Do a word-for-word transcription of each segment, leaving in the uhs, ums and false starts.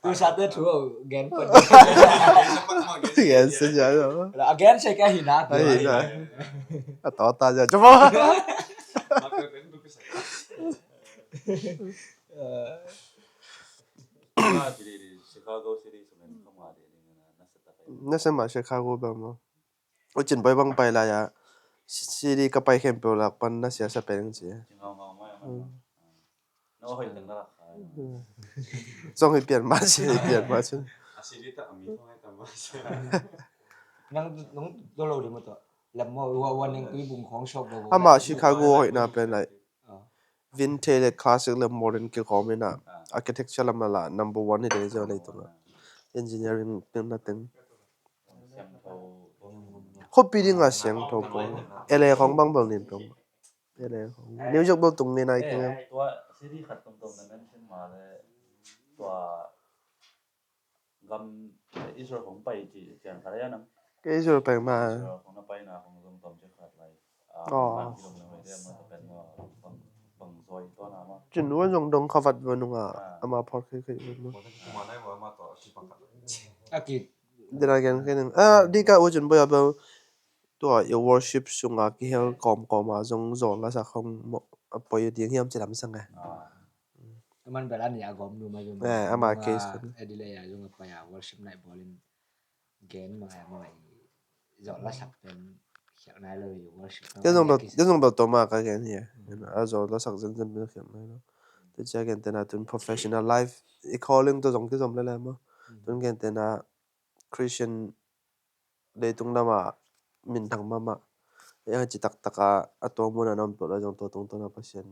Tu sate thu gen pon. Gen se ja lo. A gen se ka hina. Ai na. A to ta ja. Chuma. Chicago city. Na se ma Chicago ba mo. U Cin Boi bang pai lai a, city ka pai khempeuh lak pan na sia sa pen ci. Zong hi pian ma ci, hi pian ma ci. Nang nong dolo di mo to. Lam mo wa wa neng kui bung khong shop lo. Ama Chicago hoih na pen lai. Vintage le classic le modern kikawm in a, architecture lam a la number one hi ding zia leitung a. Engineering teng na teng. Khuapi ding a siangtho pawl. L A khong bang bel nin pong. L A khong. New York bel tung ni nai keng. Tua city khat tungtawng na mention ma le tua gam Israel khong pai ci ciang khat a nang. Israel pai ma. Israel khong na pai na khong zong tom ci khat lai. Cin ua zong dong khavat va nunga ama phawt kheikei va nung. A kit. Dena gen kei ning. A dika u Cin Boi a bel tua i worship sunga kihel kawmkawm a zong zawl lasak khong a poi ding hiam ci lam sang e. Aman bel a ni a gawm nu ma zong. Ama case kan. Adelaide a zong a pai a worship night bawlin. Gen mah a mah i zawh lasak pen khiak nai lo i worship. Ken zong bel, ken zong bel tawh mah ka gen hi. A zawh lasak zenzen pen khiak nai lo. Tua cia gen tena tun professional life i calling tawh zong kizom lele maw. Tun gen tena Christian leitung lamah minthang mahmah. Ei a ci taktak a a tua munah na om peuh lai zong tua tungtawna Pasian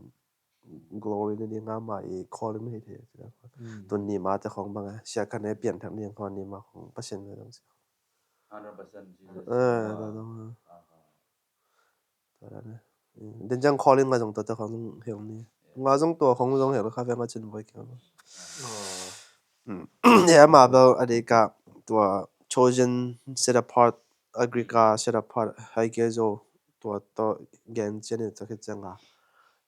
glory na ding a mah i calling na hi thei. Tun ni mah te khong bang a sia khan e pianthak ding khong ni mah khong Pasian na dong sia. Hundred percent Jesus. Eh, tua dong a. Tua dan a. Den jang calling nga zong tua te khong zong hel ni. Nga zong tua khong zong hel kha veng a Cin Boi keng. Ya ma bel a dei ka tua chosen, set apart, a Greek a set apart hai ke zo tua to gen chen in tua khit ciang a.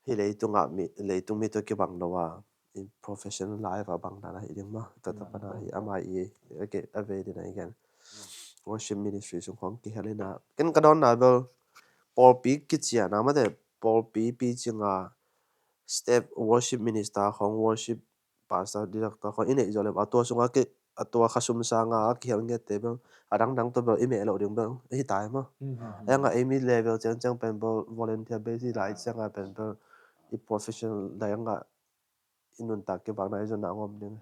Hi leitung a mi, leitung mi tua kibang lo a. In professional life a bang dan a hi ding maw. Tua tua pan a hi ama i a vei din a i gen. Worship ministry sung khong kihel in a. Ken ka dawn na bel pawlpi kici a na mate pawlpi pi cing a step worship minister khong worship pastor director khong i neih zo le a tua sung a ki a tua kha sum sang a kihel nget te bel a dangdang tua bel i meh lo ding bel hi tai maw. Eng a ei mi level ciangciang pen bel volunteer base hi lai ciang a pen bel i professional dai eng a i nuntak kivakna i zonna ngawm ding.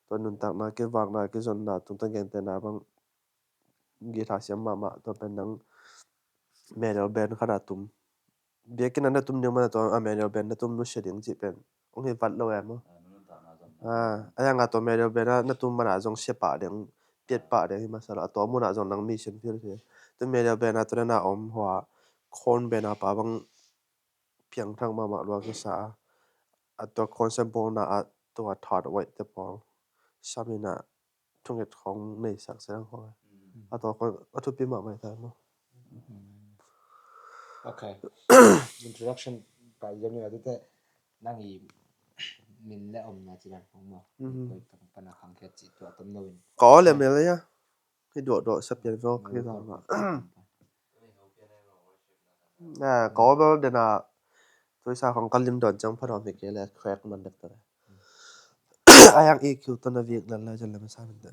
Tua nuntakna kivakna kizonna tungtang gentehna bang guitar siam mahmah tua pen nang metal band khat a tum. Biakinn a na tum ding mana tua a metal band na tum nusia ding cih pen hong hi vat lo em maw. A yang a tua metal band a na tum mana zong sia pah ding piat pah ding hi masa lo a tua munah zong nang mission field hi. Tua metal band a tua na om hua khon band a pa bang piangthak mahmah lua kisa a, a tua concert bawlna a tua third weight te pawl samin a thunget khong neisak sedang khong a tua khong a thupi mahmah ta maw. Okay. Introduction pai jam ni a tute nang i min le omna ci dan khong maw. Koi tang pana khang khiat ci tua tom no in. Ka aw le mel ya. Hi duah duah sa pian vok hi zama. Ka aw bel dena tuisa khong ka lim dawn ciang pha dawn hi kei le crack man dek ta le. A yang E Q tana vik lal lai jan le masa min ta.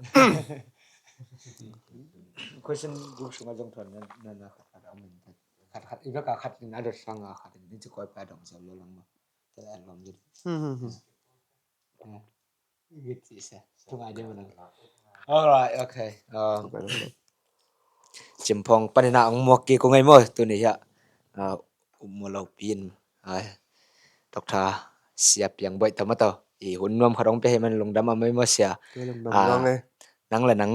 Question group sunga jong thuan na na khat khat amin ta. Khat khat i beka khat in a dot sanga khat in ci koi pa dong sa lo lang ma. Tel an lom jin. Alright, okay. Cimphawng panin a ang muak kik uh ngei maw tuni hiah. Mualopi in Doctor Sia Piang Boih tawh maw tawh i hun nuam khat hong pia hi man lungdam a mai maw sia. Nang le nang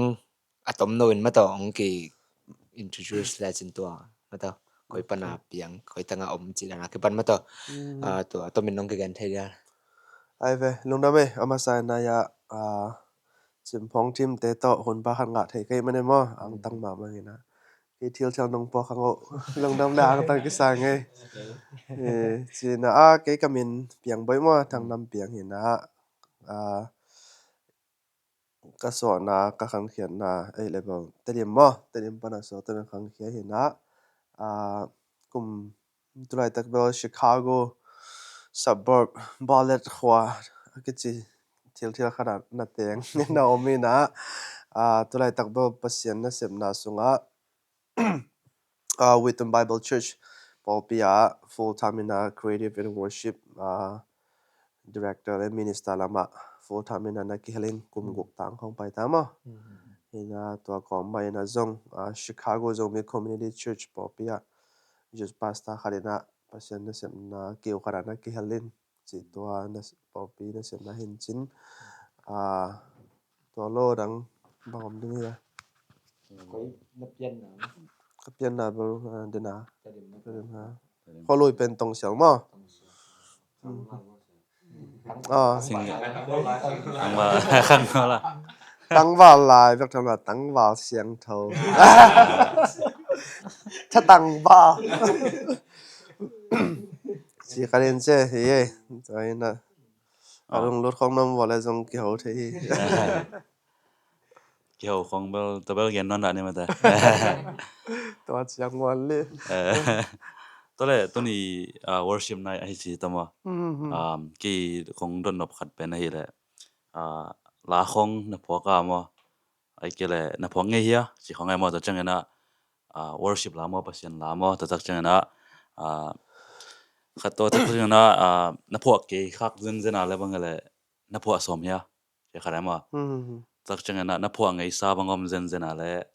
a tomno in mataw hong ki introduce le cin tua mataw koi pana piang koi tanga om ci dana kipan mataw tua tomin hong kigen thei dia. Ai ve lungdam e a masa na ya Cimphawng team te tawh hun pa khat ngah thei kei mane maw ang tang ma mangina. Kei thil thial nong puak hang uh, lungdam le hang tang kisa ngei. Eh, cina a, kei ka min Piang Bawi maw, Thang Nam Piang hi na. Ah, ka suahna, ka khangkhiatna, A level Tedim maw, Tedim pana suah, Tedim khangkhia hi na. Ah, kum tulaitak bel Chicago suburb, Ballard khua a kici thil thial khat ah na teng na om hi na. Ah, tulaitak bel Pasian nasepna sungah uh, Witton Bible Church pawlpi ah full time in a creative and worship, uh, director le minister lamah full time in a na kihel in kum guk tang khong pai ta maw. Hi na tua kawm mah in a zong, uh, Chicago Zomi Community Church pawlpi ah youth pastor khat in a Pasian nasepna kiu khat ah na kihel in ci tua na pawlpi nasepna hin cin. Ah, tua lo dang bang om ding hi a. Koi na pianna. Ka pianna bel, ah, dena. Ka dena. Ka dena. Khualui pen Tong Sial maw? Tong Sial. Ah. Sing, tangval, tangval a. Tangval lai, bek tham la, tangval siangtho. Tha tangval. Ci ka din ce, hi e. Tua hi na. A lunglut khong nam vua le zong kiho thei hi. Kiho khong bel, tua bel gen non dah ni mata. Tua ciang wan le. Tua le, tuni, ah, worship night ahi ci ta maw. Um, kei khong dot nop khat pen ahi le. Ah, la khong na phuak a maw. Ai ke le, na phuak ngei hia, ci khong ai maw, tua ciang ina, ah, worship la maw, Pasian la maw, tua tak ciang ina, ah, khat tua tak ciang ina, ah, na phuak kei khak zenzen a le bang le, na phuak sawm hia, ci khat ai maw. Tak ciang ina, na phuak ngei sa bang om zenzen a le,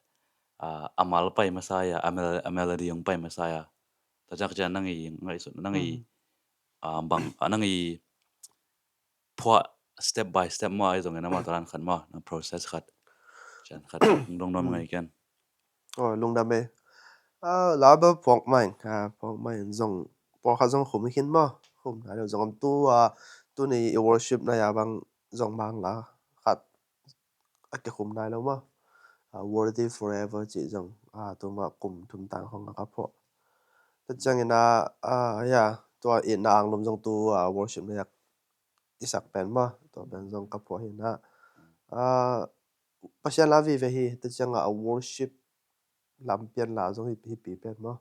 ah, a mal pai masa ia, a mel-, a melody hong pai masa ia. Tua tak ciang nang i, ngai sut, nang i, ah, bang, ah, nang i, phuah step by step maw, ai zong ina maw, talan khat maw, na process khat. Cian khat, lungdam ngai ken. Oh, lungdam e. Ah, la bel phuak mai, ah, phuak mai zong, phuak khat zong khum khin maw, khum nai lo zong om tu, ah, tuni i worship na ia bang zong bang la khat a kikhum nai lo maw. Ah, Worthy Forever ci zong, ah, tu ma kum thum tang khong a ka phuah. Tua ciang ina, ah, ia, tua i na ang lum zong tu, ah, worship na ia i sak pen maw, tua pen zong ka phuah hi na. Ah, Pasian la vive hi, tua ciang a worship lam pian la zong hi, hi pi pen maw.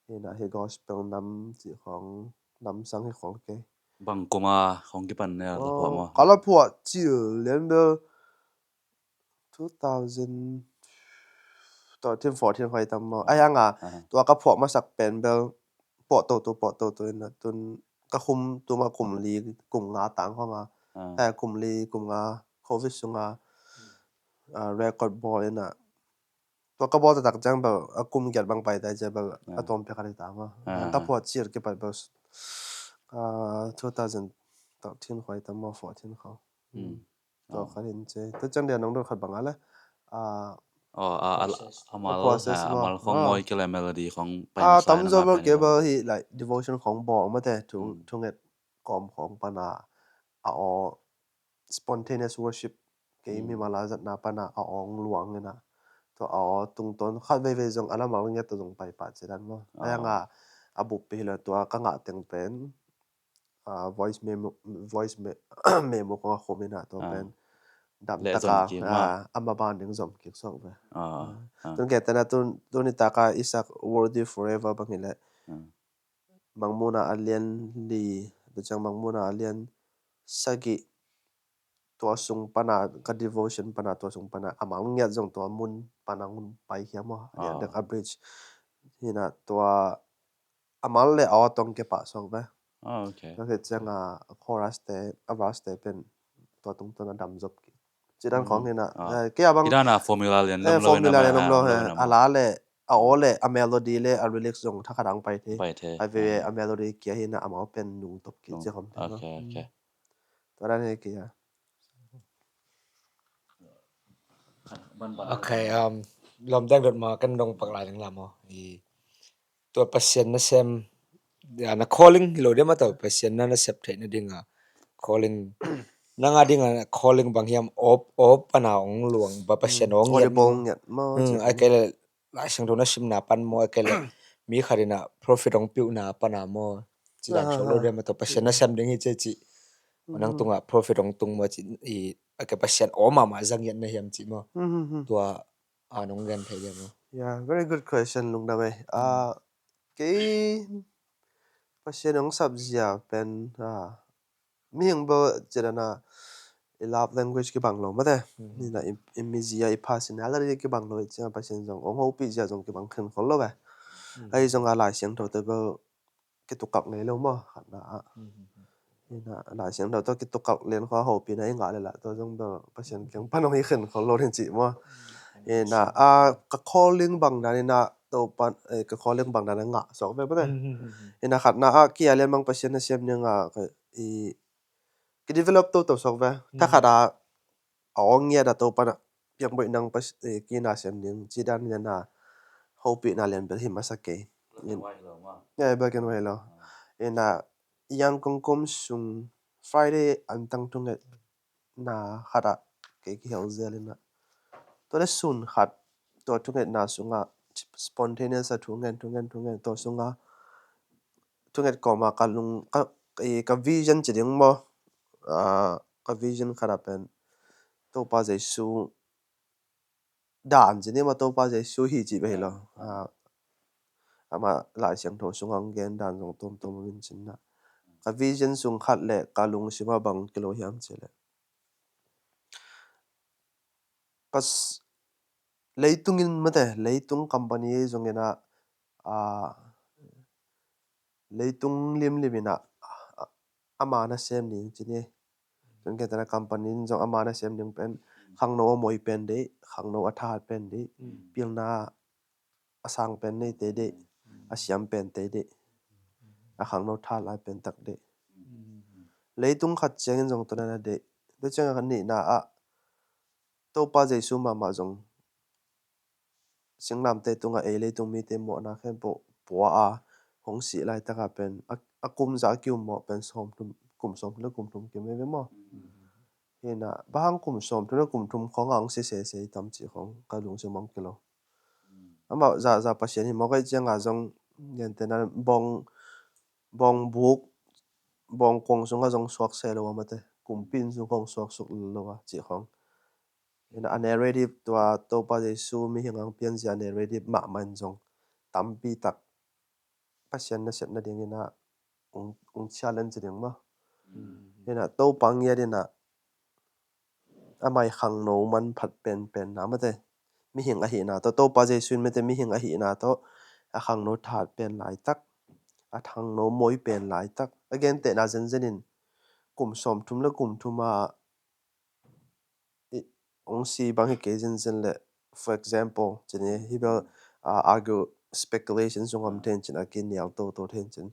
Hi na hi gospel nam ci khong, nam sang hi khong kei. Bang kum a khong kipan ne la phuah maw. Ka la phuah cil lian bel two thousand thirteen, fourteen khong ai tam maw. Ai hang a, tua ka phuah masak pen bel phuah toto, phuah toto ina tun ka khum tu ma kum li, kum nga tang khong a. Eh, kum li, kum nga, covid sung a, ah, record bawl ina. Tua ka bawl taktak ciang bel, a kum giat bang pai tai ciang bel, a tawm pek a ri ta maw. Ka phuah cil kipat bel, ah, two thousand thirteen khong ai tam maw, fourteen khong. Tua khat hin ce. Tua ciang dia nong dot khat bang a le. Ah, oh, ah, a mal, process a mal khong maw, kei le melody khong pai masa ina tam zo bel kei bel hi, like, devotion khong bawl mate, thu, thunget kawm khong pana, a aw, spontaneous worship, kei mi mala zatna pana a aw luang ina. Tua a aw tungtawn khat veivei zong a la mal ngiat tua zong pai pah ci dan maw. Ai hang a, a bup pi hi lo tua ka ngah teng pen, ah, voice memo, voice me-, memo khong a khum ina tua pen dam taka, ah, ama ban ding zom kik sok ve. Tun kei tena tun, tuni taka i sak Worthy Forever bang hi le. Mangmuhna a lian li, tua ciang Mangmuhna a lian sagih, tua sung pana, ka devotion pana, tua sung pana, a mal ngiat zong tua mun pana ngun pai hiam aw, a lian dek a bridge. Hi na tua a mal le a aw tawm kei pah sok ve. Ah, okay. Tua khit ciang a chorus te, a verse te pen tua tungtawn a dam zop kik. Ci dan khong hi na. Eh, kei a bang, i dan a formula lian, eh, lam lo formula lian lam lo, eh, a la le a aw le a melody le a lyrics zong thakhat ang pai thei. Pai thei. Ai ve a melody kia hi na a mau pen nung top kik ci khong. Okay, okay. Tua dan hi kia. Okay, um, lawm dang dot ma kan dong pak lai ding lam aw. I tua Pasian nasem, ya, na calling hi lo dia ma, tua Pasian na nasep theih na ding a calling, nang a ding a calling bang hiam, op, op pana ong luang ba Pasian ong ngiat maw. Hmm, ai kei le Lai Siangtho na simna pan maw, a kei le mi khat in a prophet hong piuhna pan a maw, ci dan suak lo dia maw, tua Pasian nasem ding hi ci ci. Nang tungah prophet hong tung maw ci, i, a kei Pasian aw mahmah zang ngiat na hiam ci maw. Tua a nong gen thei dia maw. Yeah, very good question, lungdam ei. Ah, kei Pasian hong sap zia pen, ah, mihing bel ci dan a i love language kibang lo mate. Ni na i, i mizia i personality kibang lo i ciang Pasian zong hong hopih zia zong kibang khin khol lo ve. Ahi zong a Lai Siangtho te bel kitukak ngei lo maw, khatna ah. Ina Lai Siangtho tawh kitukak lian khua hopihna i ngah le lah tua zong bel Pasian kiang pan hong hi khin khol lo ding ci maw. Ina a ka calling bang dan ina Topan, eh, ka calling bang dan a ngah sok ve pate. Ina khatna ah kia lian bang Pasian nasem ding a ka i kidevelop toto sok ve. Tha khat a a aw ngiat a Topan a piang boih nang pas, eh, kina sem ding ci dan lian a hopihna lian bel hi masa kei. Black and white lo maw. Yeah, black and white lo. Ina yang kong kum sung Friday an tang thunget na khat ah kei kihel zel ina. Tua le sun khat tua thungetna sungah spontaneous a thungen, thungen, thungen tua sungah thunget kawma ka lung, ka, i, ka vision ci ding maw. Ah, ka vision khat ah pen Topa Jesu dan ci ni maw, Topa Jesu hi ci beh hi lo. Ah, ama Lai Siangtho sungah hong gen dan zong tuamtuam om in cin na. Ka vision sung khat le ka lungsim ah bang kilo hiam ci le. Pas, leitung in mate, leitung company zong ina, ah, leitung limlim ina, ah, ama nasem ding ci ni. Ken kei tana company in zong ama nasem ding pen, khangno a moi pen dei, khangno a thahat pen dei, pilna a sang pen nei te dei, a siam pen te dei, a khangno thahat lai pen tak dei. Leitung khat ciangin zong tua na dei. Tua ciangin a nihna ah Topa Jesu mahmah zong singlamteh tungah ei leitung mite mawhna khempeuh pua a hong sih laitaka pen a, a kum za a kium mawh pen sawmthum, kum sawmthum le kum thum kim veve maw. Hina bang hang kum sawmthum le kum thum khawng a hong si sese i tam cih khawng ka lungsim hong kilo. Amah za za Pasian hi mawk ei cianga zong gentena bawng, bawng buk, bawng kuang sungah zong suak se lo a mate, kumpi in sung khawng suak suk lo a cih khawng. Hina a narrative tua Topa Jesu mihing ang pianzia narrative mahmah in zong tampi tak Pasian nasep nadingin a ung, ung challenge ding maw. Hina Topa ngiat in a amai khangno manphat penpen na mate. Mihing ahihna tawh, Topa Jesu in mate mihing ahihna tawh a khangno thahat pen laitak, a khangno moi pen laitak. A gentehna zenzen in kum sawmthum le kum thum a i, ong si bang hi kei zenzen le, for example, cin hi bel, ah, argue speculation zong om thein cin a kinial toto thein cin.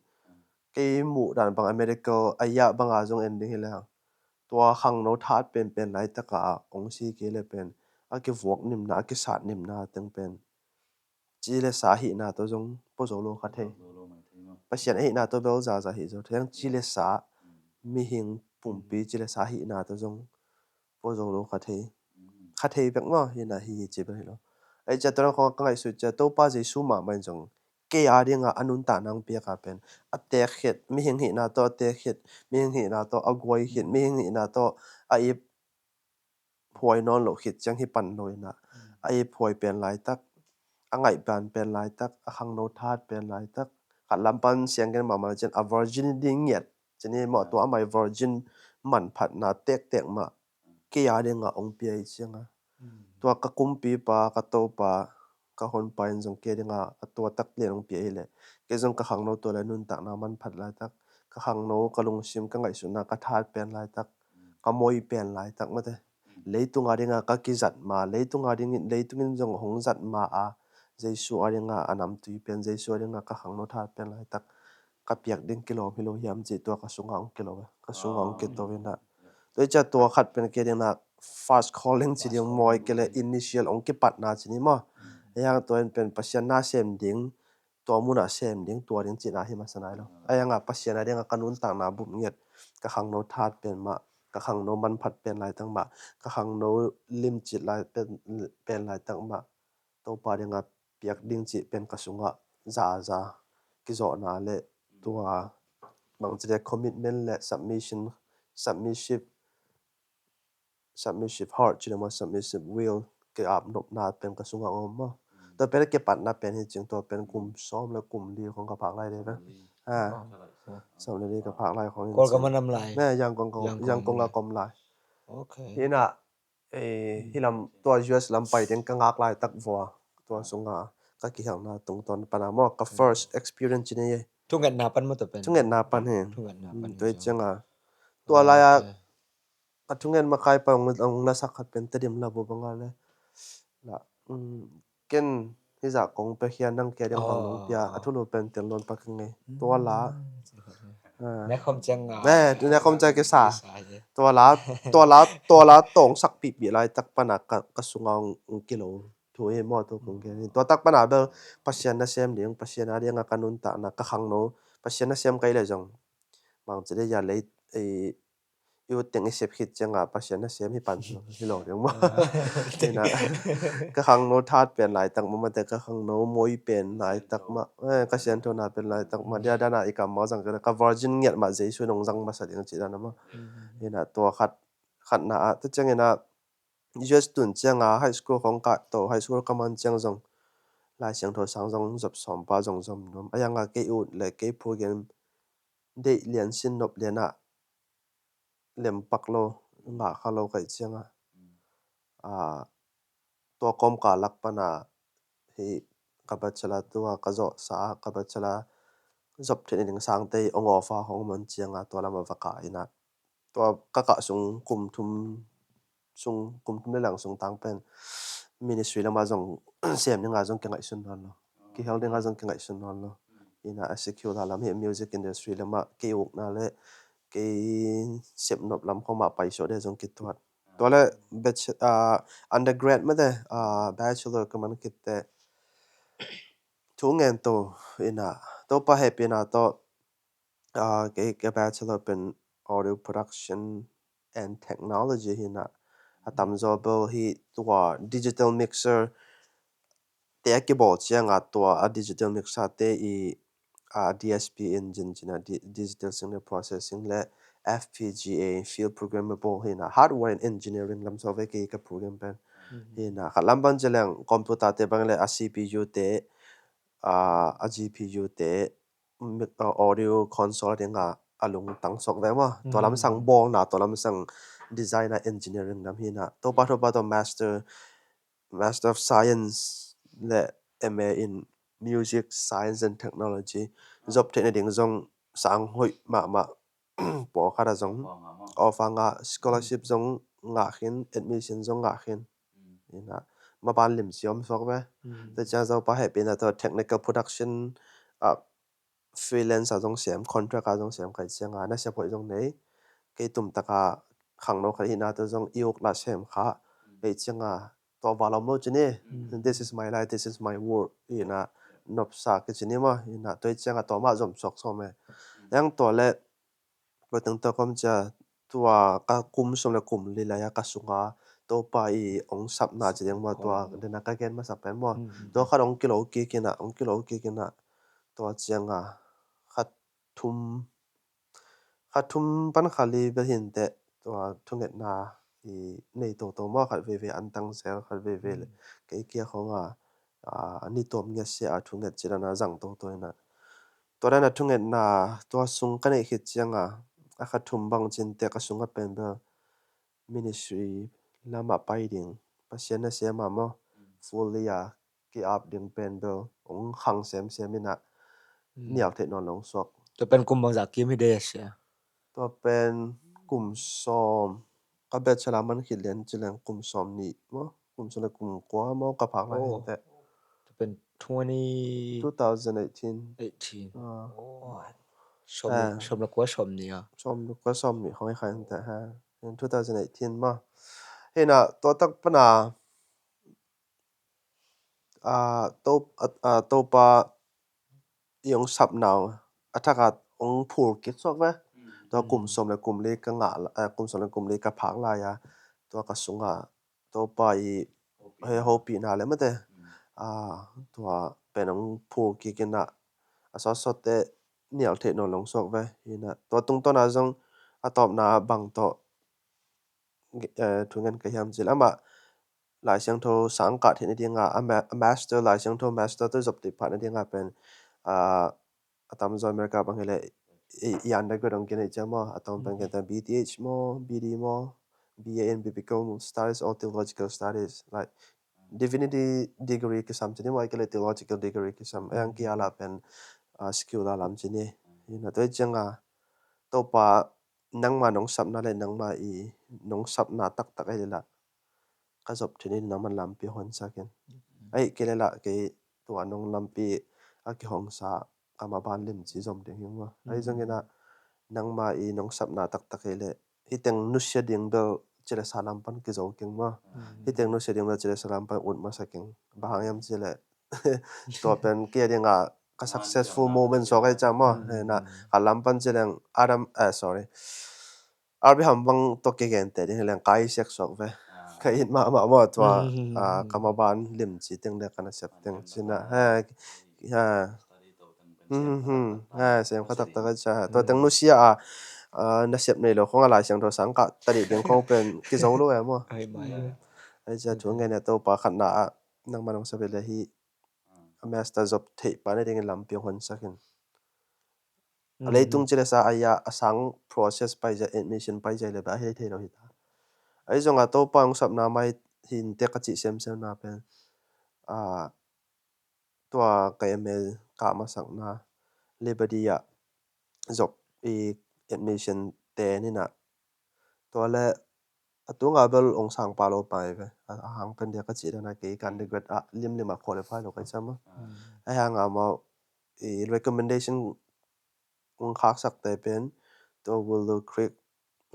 Kei muh dan bang a medical a yah banga zong en ding hi le hang. Tua khangno thahat penpen laitaka ong si kei le pen a kivuak nimna, a kisat nimna teng pen ci le sa ahihna tawh zong pua zo lo kha thei. Pasian ahihna tawh bel zaza hi zo thei. Ci le sa, mihing pumpi ci le sa ahihna tawh zong pua zo lo kha thei. Kha thei bek maw, hina hi ci bek hi lo. Ei cia tua khong ka ngaihsut cia Topa Jesu mahmah in zong kei a dinga a nuntakna hong piaka pen a tekhit, mihing hihna tawh a tekhit, mihing hihna tawh a guai khit, mihing hihna tawh a ip phuai nawn loh khit ciang hi pan lo ina, a ip phuai pen laitak, a ngaih ban pen laitak, a khangno thahat pen laitak. Khat lam pan sianggen mahmah cian a virginity ngiat cin hi mawh, tua amai virgin manphatna tektek mah kei a dinga ong pia hi cianga. Tua ka kumpipa, ka Topa, ka honpa in zong kei dinga a tua tak lian ong pia hi le, kei zong ka khangno tua le nuntakna manphat laitak, ka khangno, ka lungsim, ka ngaihsutna ka thahat pen laitak, ka moi pen laitak mate. Leitung a dinga ka kizat ma, leitung a dingin, leitung in zong hong zat ma a, Jesu a dinga a namtui pen, Jesu a dinga ka khangno thahat pen laitak ka piak ding kilawm hi lo hiam cih tua ka sunga hong kilo, ka sunga hong kito ina. Tua i cia tua khat pen kei dingna first calling ci ding maw, kei le initial hong kipatna ci ni maw. Ei hang tua in pen Pasian na sem ding, tua munah sem ding, tua ding cihna hi masa nai lo. Ei hanga Pasian a dinga ka nuntakna bup ngiat, ka khangno thahat pen mah, ka khangno manphat pen laitak mah, ka khangno limcit lai pen, pen laitak mah, Topa dinga piak ding cih pen ka sungah zaza kizawhna le tua bangci le commitment le submission, submissive, submissive heart ci le maw, submissive will ki-ap nopna pen ka sungah om maw. Tua pen kipatna pen hi cing, tua pen kum sawm le kum li khong ka phak lai de ve. Ha. Sawm le li ka phak lai khong in Kawlgam a nam lai. Ne, Yangon ka, Yangon Yangon a lai. Ka om lai. Okay. Hi na, eh, hi lam tua U S lam pai ding ka ngak laitak vua tua sunga ka kihelna tungtawn pana maw, ka first experience ci ni. Thungetna pan maw tua pen? Thungetna pan hi. Thungetna pan hi. Tua cianga tua lai a ka thungen makai pa hong, hong lasak khat pen Tedim la bu banga le la, um, ken hizah kong pia hian nang kia ding bang nong pia a thulu pen tel nawn pak ngei. Tua la nekhom ciang a, eh, nekhom ciang kisa. Tua la, tua la, tua la tawng sak pipi laitak pana ka, ka sunga hong kilo thu hi maw, tua kong kia. Tua tak pana bel Pasian nasem ding, Pasian a dinga ka nuntakna, ka khangno Pasian nasem kai le zong bangci le ya lei, eh, i ut teng i sep khit cianga Pasian nasem hi pan hi lo ding maw. Ina, ka khangno that pen laitak mah, mate ka khangno moi pen laitak mah, eh, ka sianthona pen laitak mah, dia dana i kam mah zang ka, ka virgin ngiat mah Jesu nong zang masa ding ci dana mah. Ina, tua khat, khatna ah, tua ciangina U S tun cianga high school khong ka to, high school ka man ciang zong Lai Siangtho sang zong zop sawm pa zong zom nuam. A yanga kei ut le kei program deih lian sin nop lian ah lem pak lo, ngah kha lo kaih cianga, ah, tua kawmkal lak pana hi ka bachelor tua ka zawhsa, ka bachelor zop theih ni ding sangte ong awfa hong man cianga tua lama va kah ina. Tua ka kah sung kum thum sung, kum thum le lang sung tang pen ministry lama zong sem dinga zong kingaihsun nawn lo. Kihel dinga zong kingaihsun nawn lo. Ina a secular lam hi music industry lama kei ukna le kei sepnop lam khoma paisuah dia zong kituat. Tua le bach-, ah, undergrad mate, ah, bachelor ka man kitte thu ngen to ina Topa hehpihna tawh, ah, kei ka bachelor pen audio production and technology hi na. A tamzaw bel hi tua digital mixer te a kibawl cianga tua a digital mixer te i, ah, D S P engine cina di-, digital signal processing le F P G A, field programmable hi na, hardware and engineering lam sawh ve kei ka program pen. Hi na, khat lam bang ci leng computer te bang le a C P U te, ah, a G P U te, mi-, uh, audio console dinga a lungtang suak ve maw. Tua lam sang bawlna, tua lam sang design a engineering lam hi na. Topa, Topa tua master, Master of Science le M A in Music, Science and Technology zop theih na ding zong sang hoih mahmah. Pawlkhat a zong offer ngah, scholarship zong ngah khin, admission zong ngah khin. Ina, maban lim ciom suak ve. Tua ciang Topa hehpihna tawh technical production, ah, freelance a zong sem, contract a zong sem kai cianga nasep hoih zong nei. Kei tumtaka khangno khat hihna tawh zong i uk la sem kha. Kei cianga tua val om lo ci ni. This is my life, this is my work. Ina nopsa kici ni maw. Ina tua cianga tua mah zom suak sawm e. Yang tua le tua teng tua kom cia tua ka kum sawm le kum li lai a ka sunga Topa i ong sapna ci ding maw, tua dena ka gen masa pen maw. Tua khat ong kilo kik ina, ong kilo kik ina. Tua cianga khat thum, khat thum pan khat li bel hinteh tua thungetna i nei toto maw, khat veve antang zel, khat veve le kei kia khonga, ah, a ni tuam ngiat sia a thunget ci dana zang toto ina. Tua dana thungetna tua sung ka neih khit cianga a khat thum bang cinte ka sunga pen bel ministry lama pai ding, Pasian nasem a maw, fully a ki-ap ding pen bel ong khang semsem ina nial theih nawn lo ong suak. Tua pen kum bangzah kim hi de sia? Tua pen kum sawm, ka bachelor man khit lian ci leng kum sawm nih maw, kum sawm le kum kua maw ka phak lai hinteh. Tua pen twenty, two thousand eighteen. Eighteen. Ah. Sawm le kua sawm nih a. Sawm le kua sawm nih khong hi kha hinteh ha. In two thousand eighteen maw. Hina tua tak pana, ah, to, ah, ah, Topa i ong sapna a thaka ong phur kik suak ve. Tua kum sawm le kum li ka ngah la, ah, kum sawm le kum li ka phak lai a. Tua ka sunga Topa i he hopihna le mate. aa, tua pen hong phur kik in ah, a sawtsawtte nial theih nawn lo hong suak ve. Hi in ah tua tungtawn ah zong a tawpna bang tawh, eh, thu ngen ka hiam cih leh amah Lai Siangtho sang kah theih nading a, a ma-, a master, Lai Siangtho master tawh zop theih pah nading a pen, aa, a tamzaw America bang hi leh i, i undergrad hong kien hi ciang maw, a tawm pen kien ta B T H maw, B D maw, B A in Biblical Studies or Theological Studies, like divinity degree kisam ci ni maw, ahih kei leh theological degree kisam, a yang kia la pen, ah, secular lam ci ni. Hi in ah tua hi ciang a, Topa nangma nong sapna le nangma i nong sapna taktak ahih leh lah ka zop theih nading nangman lampi hong honsak in. Ahih kei leh lah kei tua nong lampi a kihongsa ka maban limci zom ding hi ing maw. Ahi zongin ah nangma i nong sapna taktak ahih leh hih teng nusia ding bel ci leh sa lam pan kizo keng maw. Hih teng nusia ding bel ci leh sa lam pan ut masa keng. Bang hang hiam cih leh tua pen kei a ding a ka successful moment suak ahih ciang maw. Hi in ah khat lam pan ci leng Adam, eh, sorry, Abraham bang tawh kigente ding hi leng ka Isaac suak ve. Ka it mahmah maw tua, ah, ka maban limci teng le ka nasep teng ci in ah, ha, ha. Hmm, hmm. Ha, sem kha taktak a ca. Tua teng nusia a, ah, nasep nei lo khong a Lai Siangtho sang kah ta dih ding khong pen kizo lo e maw. Ahih ciang thu ngen a, Topa khatna ah nangma nong sap leh hih a master zop theih pah nadingin lampi hong honsak in. A leitung ci leh sa a ia a sang process pai zia, admission pai zia le ba hei thei lo hi ta. Ahi zong a Topa hong sapna mai hi inteh ka cih semsem na pen, ah, tua ka M A kah masakna Liberty ah zop i admission te ni na. Tua le a tunga bel hong sang pah lo pai ve. A, a hang pen dia ka cih dan a kei ka undergrad ah limlim a qualify lo ka sam a. A hang a mau i recommendation hong khaksak te pen tua Willow Creek,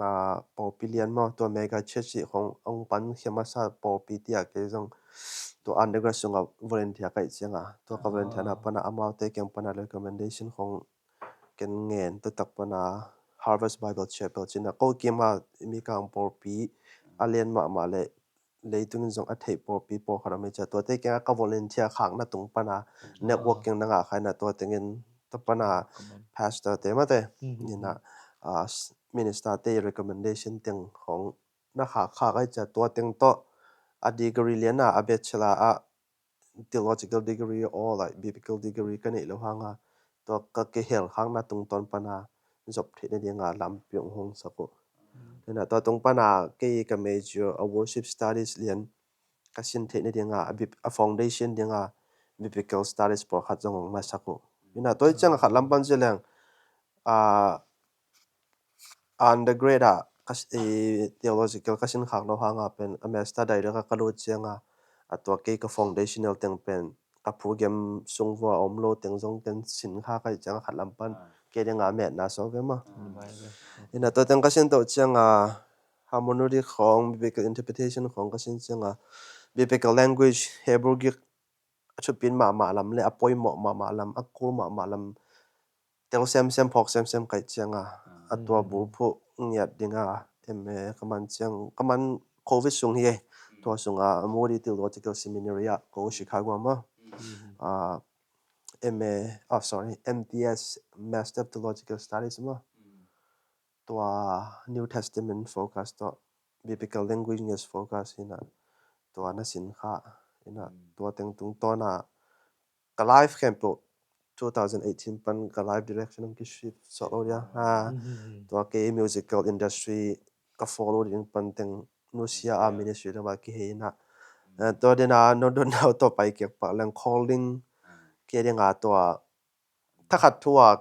ah, pawlpi lian maw, tua mega church i hong, hong pan khia masa pawlpi tia kei zong tua undergrad sungah volunteer ka hih ciang a, tua ka volunteer na pan a amaute kiang pan a recommendation hong ken ngen taktak pan a Harvest Bible Chapel ci in a, ko kim a Mikang pawlpi a lian mahmah le leitung in zong a theih pawlpi pawlkhat om hi cia, tuate kiang a ka volunteer khakna tung pan a networking na ngah kha in a, tua teng in tua pan a pastor te mate ni na, ah, minister te recommendation teng hong na khak khak hi cia, tua teng tawh a degree lian a, a bachelor a theological degree or like biblical degree ka neih lo hang a, tua ka kihel khakna tungtawn pan a zop theih nading a lampi hong hong sak uh. Hi na tua tung pan a kei ka major a worship studies lian ka sin theih nading a, a bib-, a foundation ding a biblical studies pawlkhat zong hong na sak uh. Hi na tua hi ciang a khat lam pan ci leng, ah, undergrad ah ka s-, i, theological ka sin khak lo hang a pen a master direct a ka lut ciang a, a tua kei ka foundational teng pen ka program sung vua om lo teng zong ken sin kha ka hih ciang a khat lam pan kei ding a metna suak ve maw. Hi na tua teng ka sin to ciang a hermeneutic khong, biblical interpretation khong ka sin ciang a biblical language, Hebrew Greek a thupin mahmah lam le a poimawh mahmah lam, a kul mahmah lam tel semsem, phawk semsem ka hih ciang a, a tua bulphuh ngiat ding a M A ka man ciang, ka man covid sung hi e. Tua sung a Moody Theological Seminary ah ko Chicago ah maw, ah, M A, oh, sorry, M T S, Master of Theological Studies maw. Tua New Testament focus tawh biblical languages focus hi na, tua na sin kha hi na, tua teng tungtawn a ka life khempeuh two thousand eighteen pan ka life direction hong ki shift sawh lo dia. Ha, tua kei musical industry ka follow ding pan teng nusia a ministry lam a kihei na. Eh, tua ding a no don nau tua pai kek pak leng calling kei ding a tua thakhat thu a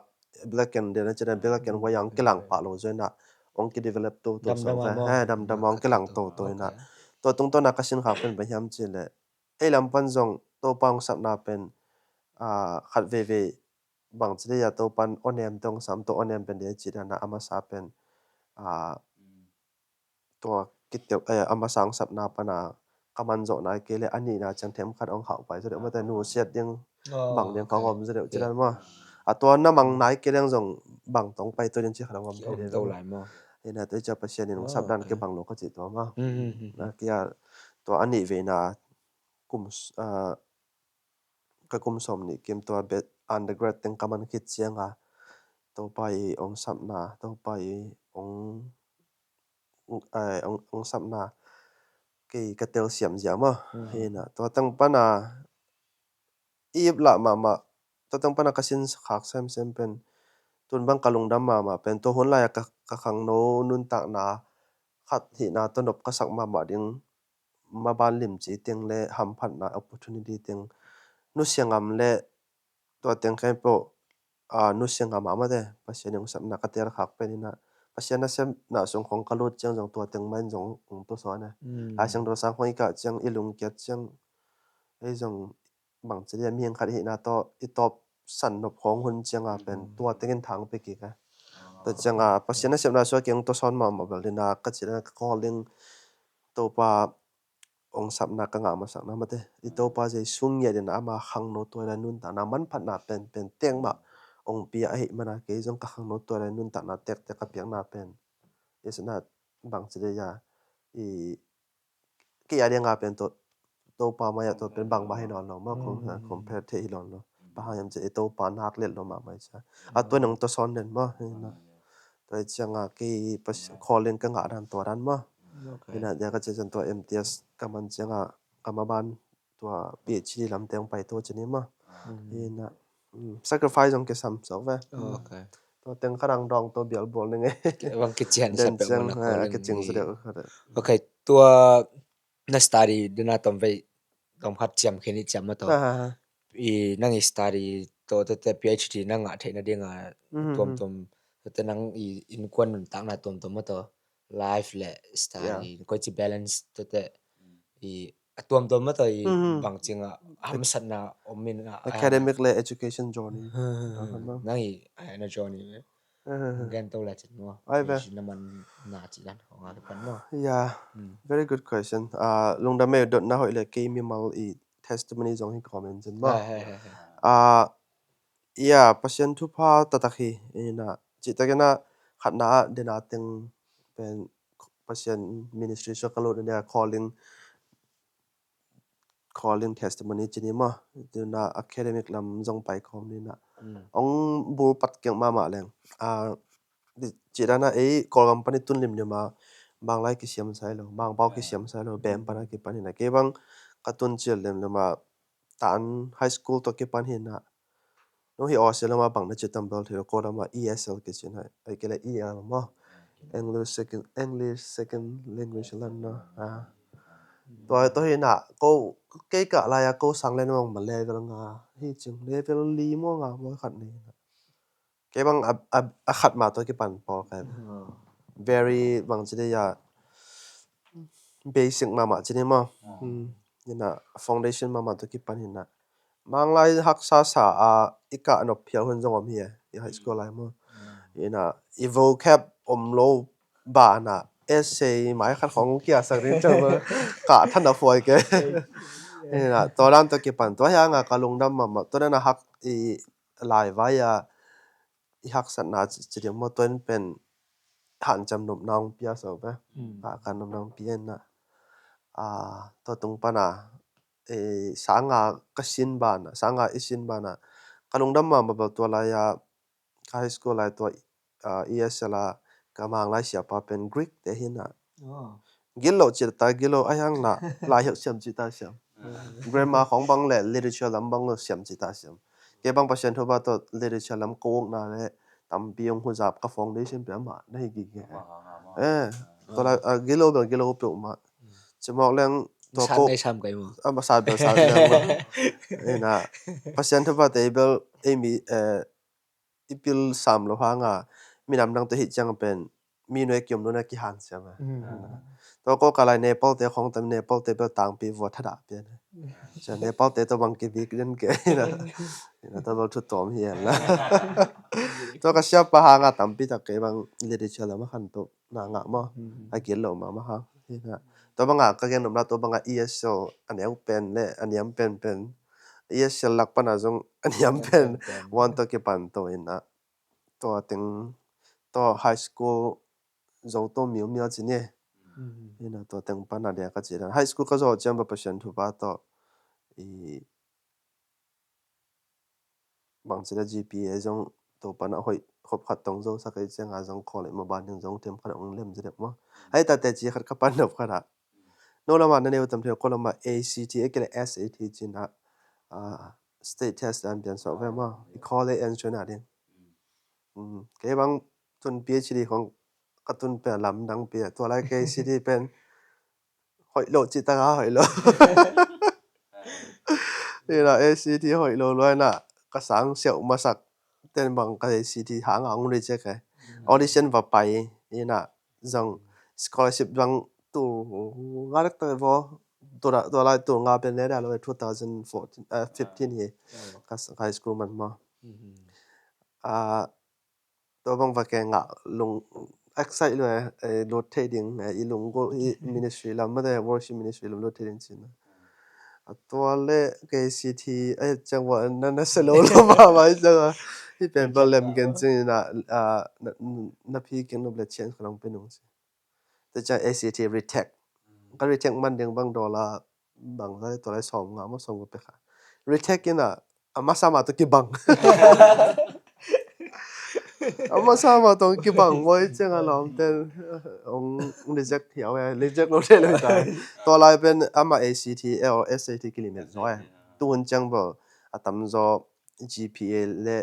black and, dena cina black and white a hong kilang pah lo zaw hi na, hong ki develop toto so ve. He, damdam a hong kilang toto hi na. Tua tungtawn a ka sin khak pen bang hiam ci le, ei lam pan zong Topa hong sapna pen, ah, khat veivei bang ci le a Topa in awnem te hong sam, tua awnem pen dia ci dan a, a masa pen, ah, tua kitel, eh, a masa hong sapna pan a ka man zawh nai kei le a nihna ciang themkhat hong khauh pai zaw deuh mate, nusiat ding bang ding ka hong om zaw deuh ci dan maw. A tua na mang nai kei leng zong bang tawh hong pai tua ding ci khat hong om thei deuh. Hi na tua hi cia Pasian in hong sap dan kibang lo ka cih tua maw. Na kia tua a nih veina kum s-, ah, ka kum sawm nih kim tua bet undergrad teng ka man khit cianga Topa i ong sapna, Topa i ong, eh, ong, ong sapna kei ka telsiam zia maw. Hi na tua teng pana i ip lah mahmah, tua teng pana ka sin khak semsem pen tun bang ka lungdam mahmah pen tua hun lai-a ka, ka khangno nuntakna khat hihna tua nop ka sak mahmah ding maban limci teng le hamphatna opportunity teng nusia ngam le tua teng khempeuh, a, nusia ngam mahmah te Pasian i ong sapna ka tel khak pen ina Pasian nasepna sung khong ka lut ciang zong tua teng mah in zong ong tuasawn e. Lai Siangtho sang khong i kah ciang i lungkiat ciang ei zong bangci dia mihing khat hihna tawh i tawp san nop khawng hun cianga pen tua tengin thang pe kik a. Tua cianga Pasian nasepna sua kiang tua sawn mahmah bel dina ka cih dana ka calling Topa ong sapna ka ngah masakna mate i Topa Jesu ngiat dina ama khangno tuai lai nuntakna manphatna pen pen teng mah ong pia ahi mana kei zong ka khangno tuai lai nuntakna tektek ka piakna pen i sana bangci dia i kei a ding a pen to Topa mai a to pen bangmah hi nawn lo maw, compare thei hi nawn lo. Bang hang hiam cih i Topa nak let lo mahmah i cia a tua nang to sawn den maw hi na. Tua i cianga kei calling ka ngah dan tua dan maw. Hi na dia ka cia cian tua M T S ka man cianga ka maban tua P H D lam teng pai to cini maw. Hi na sacrifice zong kisam so ve. Tua teng kha dang dawng to bial bual ning e. Bang kician sa peuh ciang mana kicing sa deuh kha deuh. Okay, tua na study dina tom vei tom khat ciam khen i ciam ma to. I nang i study to tete P H D na ngah theihna dinga tuamtuam tete nang i innkuan nuntakna tuamtuam ma to. Life le study koi ci balance tete i a tuamtuam ma to i bang cinga hamsatna om in a academic le education journey. Nang i a na journey ve. Gen to la cin mo. Ai ve. Na man na ci dan ko nga pan mo. Yeah. Very good question. Ah, lungdam e dot na hoih le kei mimal i testimony zong hi comment cin mo. Ah, yeah, Pasian thupha tatak hi. Ina cih takina khatna a dena teng pen Pasian ministry so ka lut na dia calling calling testimony cini maw. Tuna academic lam zong pai khawm nina ong bul pat keng mahmah leng. Cih dana ei Kawlgam pan i tun limlim a Manglai kisiam sai lo, Mangbau kisiam sai lo, bem pana kipan hina kei bang ka tun cil limlim a tan high school to kipan hina. Nong hi Australia ma bang na ci tambal thei lo, ko lama E S L kici na ai kele E L mo. English second, English second language lan na. Tua to hi na ko kei ka lai a ko sang len mong ma level nga hi cing, level li mo nga mo khat ni. Kei bang a khat ma to kipan pawl kai. Very bang ci de ya basic mama ci ni mo. Ina foundation mama to kipan hina. Manglai haksa sa a i kah nop phial hun zong om hi a, i high school lai maw. Ina i vocab om lo bana essay mai khat khong kia sak rin chang maw. Kah than a fuai ke. Ina tua dan to kipan tua hi a nga ka lungdam mama tua dan a hak i lai vai a i haksatna ci ding maw tua in pen hanciam nopna hong pia so ve. Hakan nopna hong pia ina tua tung pana sanga ka sin bana, sanga i sin bana ka lungdam mama bel tua lai a ka high school lai tua E S L a ka Manglai siapa pen Greek te hina. Gilo cita gilo a hiang la lai hiak siam cita siam. Grammar khong bang le literature lam bang lo siam cita siam. Ke bang Pasian thuba to literature lam ko na le tampi ong huzap ka foundation pe ama na hi gige. Eh, to la gilo bel gilo pe ma. Cimok leng to ko sam kai mo. Ama sa bel sa bel. Ina Pasian thuba te bel emi eh i pil sam lo hanga minam dang to hi ciang pen mi nuai kiom nuna kihan siam a. To ko ka lai Nepal te khong tam Nepal te bel tangpi vua thada pian. Cia Nepal te to bang kivik den ke ina. Ina to bel thu tom hi an la. To ka siapa hanga tampi tak ke bang literature lama khan to na ngah maw. A gil lo mama ha. Tua banga ka gen nopna tua banga E S L a neu pen le a niam pen pen E S L lak pana zong a niam pen wan to kipan to ina tua teng to high school zo to miu mial ci ni. Ina tua teng pana dia ka ci dan high school ka zo ciam ba Pasian thuba to i bangci le G P A zong to pana hoih khop khat tong zo sak ei cianga zong college ma ban ding zong tem khat ong lem zedek maw. Hei tate ci khat ka pan nop khat ah. No lama na neu tam thei ko lama A C T a kile S A T cina, ah, state test dan pian sok ve maw. I college entrance a ding. Kei bang tun P H D khong ka tun pen lamdang pia tua lai K C T pen hoih lo ci taka hoih lo. Ina A C T hoih lo luaina ka sang siau masak ten bang ka A C T hanga ong reject e. Audition va pai ina zong scholarship bang tu nga dek ta vo tua lai tu nga pen ne da lo two thousand fourteen, uh, fifteen hi ka high school man maw. Ah, tua bang va ke ngah lung excite lo e, lut thei ding e, i lung go i ministry lam mate worship ministry lam lut thei ding cina. A tua le K C T a ciang va na na se lo lo ma ma i ciang a hi pen bal lem gen cina, na phi keng nop le change ka long pe nung ci. Te ciang A C T retake. Ka retake man ding bang dollar bang zai tolai som nga ma som pe kha. Retake ina a masa ma to kibang. A masa ma to kibang wai ciang a lom ten ong reject hiau e, reject lo te lo tai. Tolai pen ama A C T or S A T kilimit zo e. Tu hun ciang bo a tam zo G P A le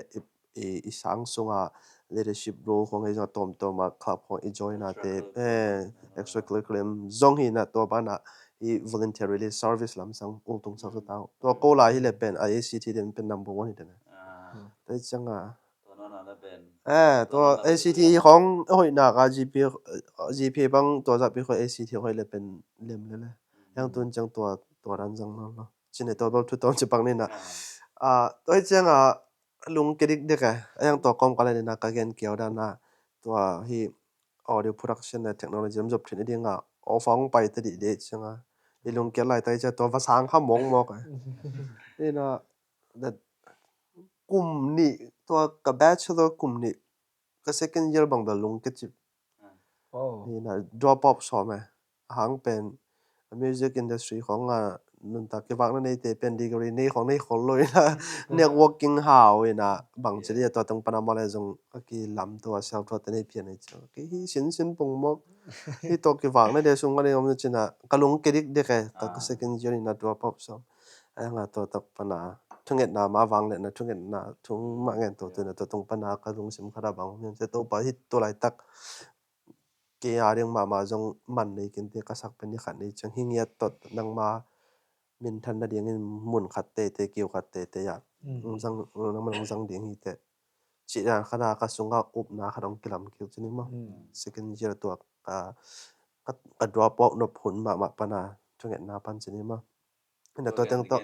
i, i sang sunga leadership role khong hei zong a tawmtawm a club khong i join a te, extracurricular zong hi na tua bana i voluntarily service lam sang ultung sak sa tau. Tua ko lai hi le pen a A C T den pen number one hi den. Te ciang a. Eh, tua A C T khong hoih na ka G P, G P bang tua zah pi khong A C T hoih le pen lem le le. Yang tun ciang tua, tua dan zang lo lo. Cine tua bel thu tawm ci bang ni na. Ah, tua hi ciang a lungke dikdek e, a yang tua kawmkal a dina ka gen kiau dana tua hi audio production le technology lam zop thin i dinga offer hong pai ta dih dih cianga i lungke lai ta i cia tua va sang kha mawkmawk e. Ina kum nih tua ka bachelor kum nih ka second year bang bel lungke cip. Ina drop out sawm e. A hang pen music industry khong a nuntak kivakna neite pen degree nei khong nei khol lo ina networking hau ina bang ci dia tua teng pana mawle zong a kilam tua self taught te nei pian ei ci. Kei hi sinsin pong mawk hi tua kivakna dia sung ka nei om na cina ka lungke dikdek e. Ka second year ina drop out sawm. A nga tua tak pana thungetna ma vang le na thungetna thung ma ngen tua tuina tua tung pana ka lungsim khara bang om hiam cia Topa hi tua laitak kei a ding mahmah zong man nei kinte ka sak pen ni khat nei ciang hi ngiat tot nangma minthan na dingin mun khat tete kiu khat tete ah zang nangma nang zang ding hi te. Cih dan khat a ka sungah upna khat hong kilam kiu cini maw. Second year tua ka, ka, ka drop out nop hun mahmah pana thungetna pan cini maw. Ina tua teng tawh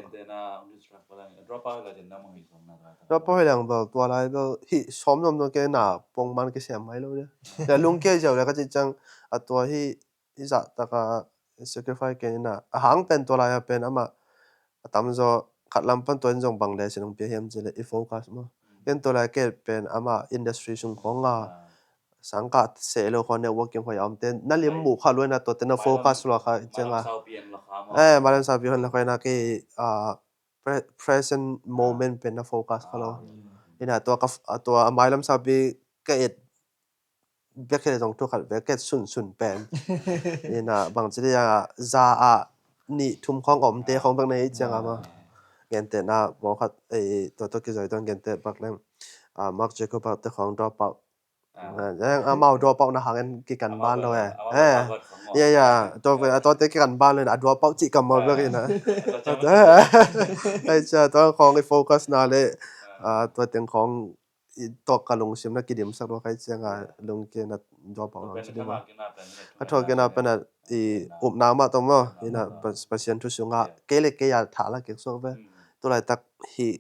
drop out hi lang bel tua lai bel hih sawm nuam nuam kei na pongman kisiam mai lo dia. Tua lungkia ziau le ka cih ciang a tua hi i zah taka sacrifice kei ina a hang pen tua lai a pen amah a tamzaw khat lam pan tua in zong bang le sin hong pia hiam cih le i focus maw. Ken tua lai kei pen amah industry sung khawng a sangkah seh lo khaw networking khaw a omte na lim muh kha luaina tuate na focus lua kha i cianga. Eh, mailam saupi hon la khaina kei, ah, pre-, present moment pen na focus kha lo. Ina tua ka f-, ah, tua a mailam saupi ka et bek hi le zong thu khat ve ka et sunsun pen. Ina bang ci dia za a nih thum khawng omte khawng bek na i cianga ma. Gente na bawkhat, eh, tua tua kizoi tuan gente bak leng. Ah, Mark Jacob bak te khawng drop out. Ah, amau drop out na hangin kikan ban lo eh. Eh. Ya, ya. Tua, tua te kikan ban lo na drop out cih kammal bek ina. Ai cia tua khawng i focus na le. Ah, tua teng khawng i tua ka lungsim na kidim sak lo kai cianga lungke na drop out lo cih ma. A thua kena pena i upna ma tong maw. Ina Pasian thu sunga kei le kei a tha la kek sok ve. Tu laitak hi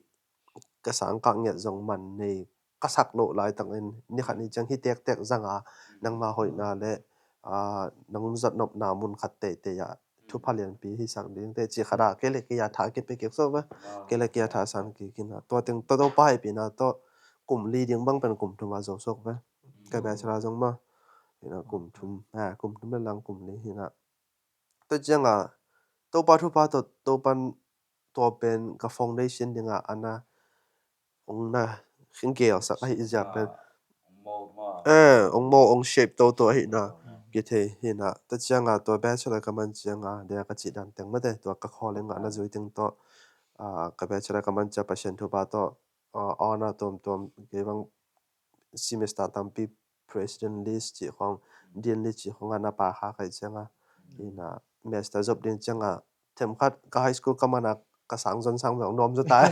ka sangkah ngiat zong man nei ka sak loh laitakin ni khat ni ciang hi tektek zanga nangma hoihna le, ah, nang zatnopna mun khat teitei ah thupha lianpi hi sak ding te cih khat ah kei le kei a tha kipia kik sawk ve. Kei le kei a tha san kik ina tua teng tawh Topa haipina tawh kum li ding bang pen kum thum a zo sawk ve. Ka bachelor zong ma ina kum thum, ah, kum thum le lang kum li ina. Tua cianga Topa thupha tawh Topan tua pen ka foundation dinga ana ong na, hing gelsak ahi ziak pen. Eh, ong mo, ong shape toto ahi na. Kithei hi na. Tua cianga tua bachelor ka man cianga, dia ka cih dan teng mate, tua ka calling ngah na zui teng tawh. Ah, ka bachelor ka man cia Pasian thupha tawh, ah, honor tuamtuam, kei bang semester tampi president list cih khong, dean list cih khong a na pha kha kai cianga. Hi na, master zop ding cianga, themkhat ka high school ka mana ka sang zon sang meng nuam zaw ta.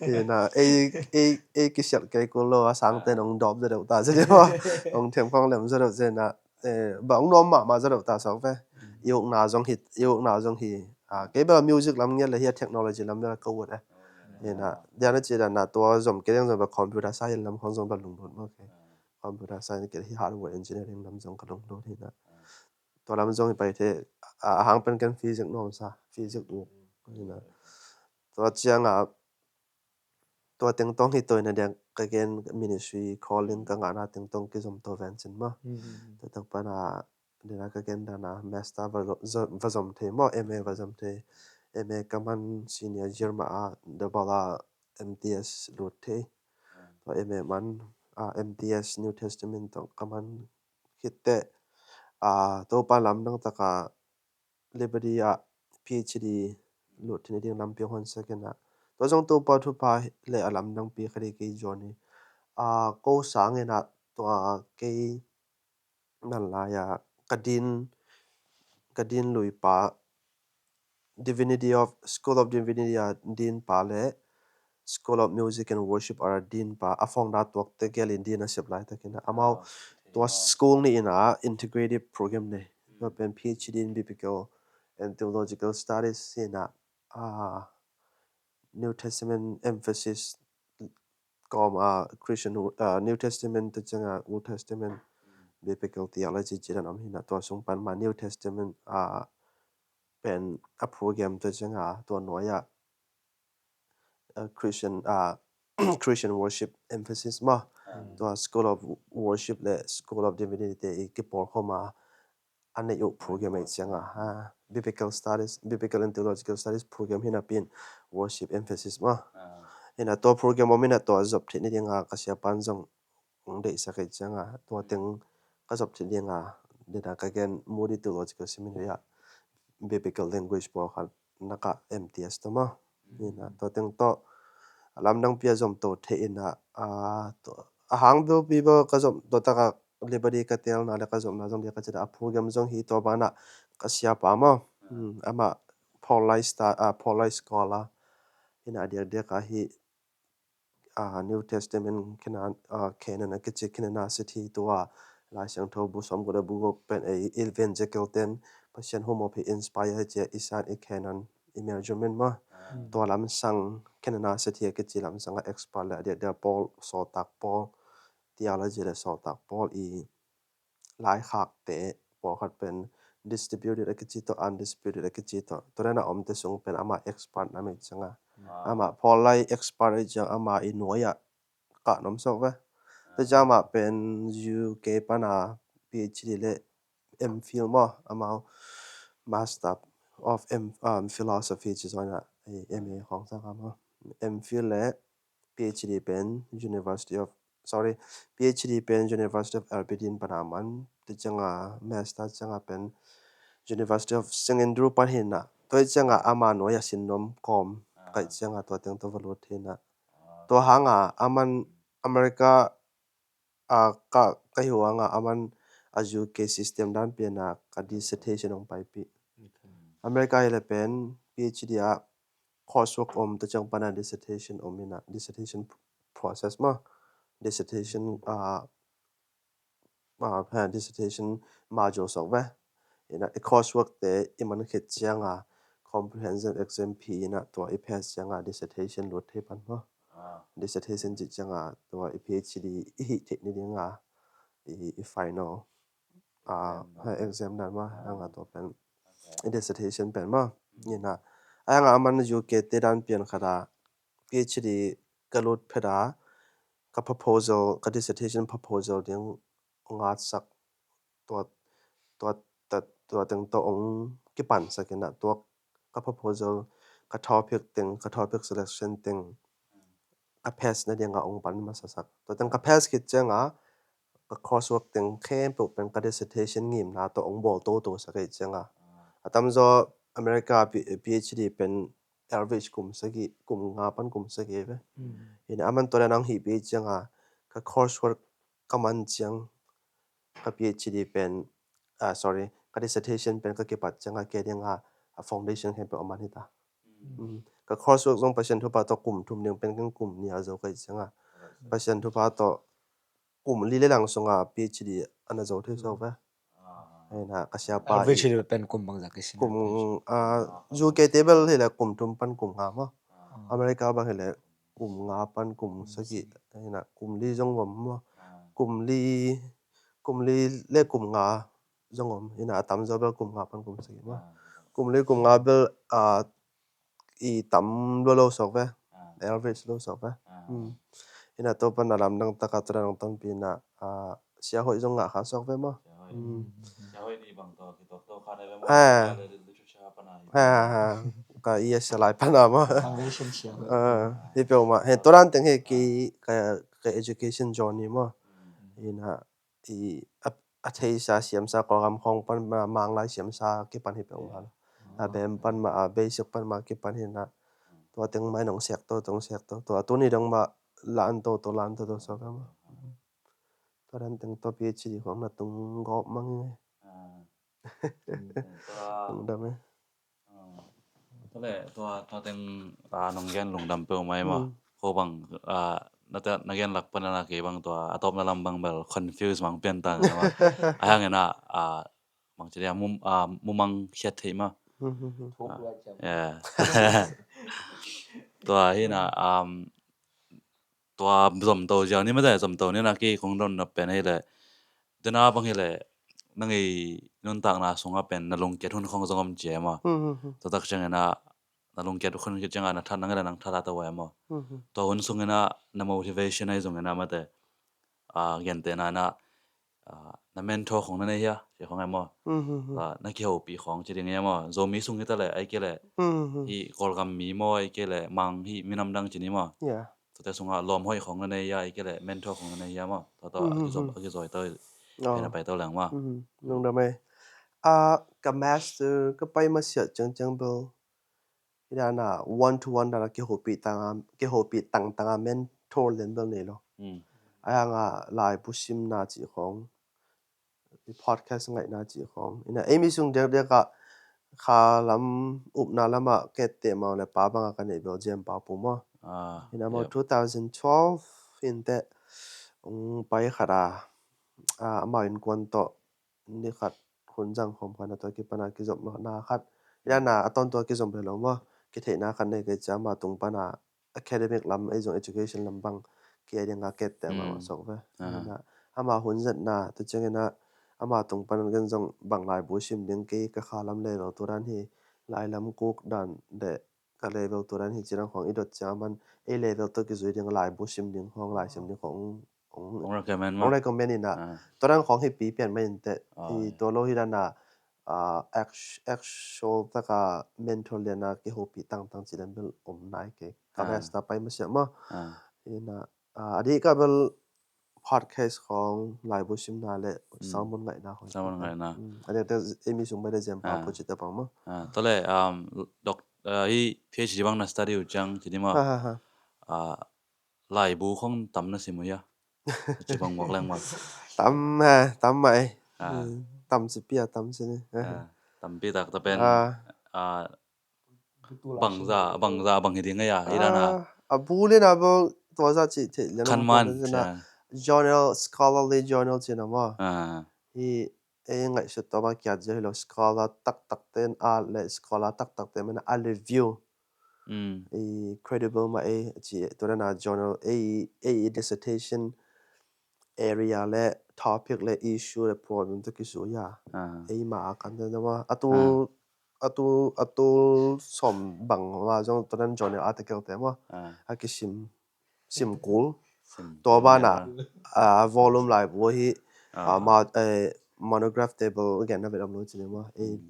Hi na, ei, ei, ei kisiat kei kul lo, a sang ten ong dawp zaw deuh ta, zaw deuh. Ong them khong lem zaw deuh, zaw na, eh, ba ong nuam mahmah zaw deuh ta sawk ve. I ukna zong hi, i ukna zong hi. Ah, kei bel music lam ngiat le hi a technology lam bel ka ut eh. Hi na, dia na ci dan na tua zom kei deng zong bel computer science lam khong zong bel lunglut mawk kei. Computer science kei hi hardware engineering lam zong ka lunglut hi na. Tua lam zong hi pai the, ah, a hang pen ken physics nuam sa, physics uk. Hi na. Tua cianga, tua teng tawh hi tua hi na dia ka gen ministry calling ka ngahna teng tawh kizom to ven cin maw. Tua tawh pana, dia ka gen dana master va zo-, zo-, va zom thei maw, M A va zom thei. M A ka man senior year ma a, double a M T S lut thei. Tua M A man, ah, M T S New Testament tawh ka man khit teh, ah, Topa lamdang taka Liberty ah P H D lut thei ni ding lampi hong honsak in ah. Tua zong Topa thupha le a lamdang pi kha ding kei Johnny. Ah, ko sang in ah tua kei man lai a ka din, ka din lui pa, Divinity of, School of Divinity a din pa le School of Music and Worship a din pa, a founder tuak te gel in din a sep lai takin ah. Amau tua school nih in ah integrative program nei. Tua pen P H D in Biblical and Theological Studies in ah, ah, New Testament emphasis kawm a Christian, ah, New Testament te ciang a Old Testament Biblical Theology ci dan om hi na, tua sung pan ma New Testament, ah, pen a program te ciang a tua nuai a, ah, Christian, ah, Christian worship emphasis ma. Tua School of Worship le School of Divinity te i kipawl khawm a, a neih uh program ei ciang a, ah, Biblical Studies, Biblical and Theological Studies program hi na pin worship emphasis ma. Hi na tua program om hi na tua zop thei ni ding a ka siapan zong ong deihsak ei ciang a, tua teng ka zop thei ding a, dena ka gen Moody Theological Seminary a Biblical Language pawlkhat na ka M T S ta ma. Hi na tua teng tawh a lamdang pi a zom to thei in ah, ah, tua, a hang bel pi bel ka zom to taka Liberty ka telna le ka zomna zong dia ka cina a program zong hi tua bana ka siapa ma. Hmm, ama Paul Lai sta, ah, Paul Lai scholar. Hi na a diakdiak a hi, ah, New Testament canon, ah, canon a kici canonicity tua Lai Siangtho bu sawm guk le bu guk pen ei evangelical ten Pasian hum awpi inspire hi cia i san i canon i measurement ma. Tua lam sang canonicity a kici lam sang a expert le a diakdiak Paul, sawltak Paul, theology le sawltak Paul i laikhakte pawlkhat pen disputed a kici tawh, undisputed a kici tawh, tua dena omte sung pen ama expert na mei ciang a. Ama Paul lai expert i ciang ama i nuai a ka nom sok ve. Te ciang ama pen U K pana P H D le M Phil maw, amau Master of M, um, Philosophy ci zong a, M A khong sang a maw. M Phil le P H D pen University of, sorry, P H D pen University of Aberdeen pana man, te ciang a Master ciang a pen University of Saint Andrew pan hi na, tua ciang a ama nuai a sin nom kawm kai ciang a tua teng tua va lut hi na. Tua hang a aman America a ka, ka hi hang a aman a U K system dan pian a ka dissertation hong paipih. America hi le pen P H D a coursework om, tua ciang pana dissertation om hi na, dissertation process ma, dissertation, ah, ah, dissertation module sok ve. Hi na, i coursework te i man khit ciang a comprehensive exam phi hi na, tua i pass ciang a dissertation lut thei pan ma. Dissertation ci ciang a tua i P H D i hih theih ni ding a i, i final, ah, exam dan ma, a nga tua pen i dissertation pen ma. Hi na, a nga aman U K te dan pian khat a P H D ka lut phet a, ka proposal, ka dissertation proposal ding ngatsak tua, tua, tua, tua teng tawh ong kipansak in a, tua ka proposal, ka topic teng, ka topic selection teng, a pass nadinga ong pan masasak. Tua teng ka pass khit cianga ka coursework teng khempeuh pen ka dissertation ngimna tawh ong bawl toto sak ei cianga. A tamzaw America P-, PhD pen average kum sagih, kum nga pan kum sagih ve. Ina aman tua dan ang hih pi cianga ka coursework ka man ciang ka PhD pen, ah, sorry, ka dissertation pen ka kipat cianga kei dinga a foundation khempeuh a man hita. Ka coursework zong Pasian thupha tawh kum thum ding pen ken kum nih a zo kei cianga Pasian thupha tawh kum li le lang sunga PhD ana zo thei so ve. Ina ka siapa average hi pen kum bangzah kisin kum, ah, U K table hi le kum thum pan kum nga maw. America bang hi le kum nga pan kum sagih. Ina kum li zong om maw. Kum li, kum li le kum nga zong om. Ina a tamzaw bel kum nga pan kum sagih maw. Kum li kum nga bel, ah, i tam lo lo sok ve. Average lo sok ve. Ina to pan a lamdang taka tua dang tonpi na, ah, sia hoih zong ngah kha sok ve maw. Sia hoih ni bang to kituak to kha ne ve maw. Ka i a sia lai pana maw. Hi peuh mah. He tua dan teng he ki ka, ka education journey maw. Ina i a, a theisa siamsa Kawlgam khawng pan mah, Manglai siamsa kipan hi peuh mah. A bem pan mah, a basic pan mah kipan hi na. Tua teng mah nong siak to, tong siak to. Tua tuni dong mah lan to, to lan to, to so ka mah. Tua dan teng tua PhD khawng na tung gawp mang hi. Tung dam e. Tale tua, tua teng, ah, nong gen lungdam peuh mai maw. Ko bang, ah, na gen lak pan na kei bang tua a tawpna lam bang bel confuse mang pian ta na maw. A hang ina, ah, bang ci dia mum, ah, mumang khiat thei maw. Tua hi na, um, tua zomto ziau ni mate, zomto ni na ki kong don na pen hi le. Tuna bang hi le, nang i nuntakna sunga pen na lungkiat hun khong zong om cia maw. Tua tak ciangina, na lungkiat hun khit cianga na that nang i le nang that a tawai maw. Tua hun sungina, na motivation ai zongina mate. Ah, gente na na, ah, na mentor khong na nei hia, ci khong ai maw. Ah, na kihopi khong ci ding hia maw. Zomi sung hi ta le, ai ke le, hi Kawlgam mi maw, ai ke le, mang hi minam dang ci ni maw. Tua te sunga lawm hoih khong na nei hia, ai ke le, mentor khong na nei hia maw. Tua tua, a kizom, a kizoi tawh, ina pai tawh leng maw. Lungdam e. Ah, ka master, ka pai masiat ciangciang bel. Hi dana one to one dana kihopi tanga, kihopi tangtanga mentor lian bel nei lo. Ai hanga laibu simna ci khong. I podcast ngaihna ci khong. Ina ei mi sung dekdek a kha lam upna lama kette mau le pa banga ka nei bel Jem Pa Pu maw. Ina mau two thousand twelve inte pai khat a, a, amau innkuan tawh ni khat hun zang khawm khat na tua kipana kizopna khat. Ina a tawn tua kizom le lo maw. Kitheihna khat nei kei cia ama tung pana academic lam, ei zong education lam bang, ki ai dinga kette ama sok ve. Ina ama hun zatna, tu ciangina ama tung pan gen zong bang laibu sim ding kei ka kha lam level tu dan hi, lai lam kuk dan de ka level tu dan hi ci dan khong i dot ciang aman, ei level tawh kizui ding laibu sim ding khong, lai sim ding khong, ong recommend ina. Tu dan khong hi pi pian mai inte, i tua lo hi dana, ah, act-, actual taka mentor liana kihopi tangtang ci dan bel om nai kei. Ka best ta pai masiah maw. Ina, ah, a dih ka bel podcast khong laibu simna le sermon ngaihna khong. Sermon ngaihna. A dih te ei mi sung bai le Jem Pa Pu ci te pang maw. Tale, um, doc-, ah, hi PhD bang na study uh ciang ci ni maw. Ah, laibu khong tam na sim uh hia. Ci bang muak leng maw. Tam, ha, tam mai. Tam ci pia, tam ci ni. Tam pi tak ta pen. Ah, bangza, bangza, bang hi ding a ya, i dana. Ah, a bu le na bang tua za ci thei le na. Kan man, journal, scholarly journal ci na maw. Hi, ei ngaihsut tawh bang kiat zia hi lo, scholar taktak ten a le scholar taktak ten mana a review. I credible ma ei ci tu dana journal, ei, ei dissertation area le topic le issue le problem tu kisu ya. Ei ma a kan te na maw. A tu, a tu, a tu som bang ma zong tu dan journal article te maw. A kisim, sim kul. Tua bana, a volume laibu hi, a ma, eh, monograph table again na vet om lo ci ni maw. Ei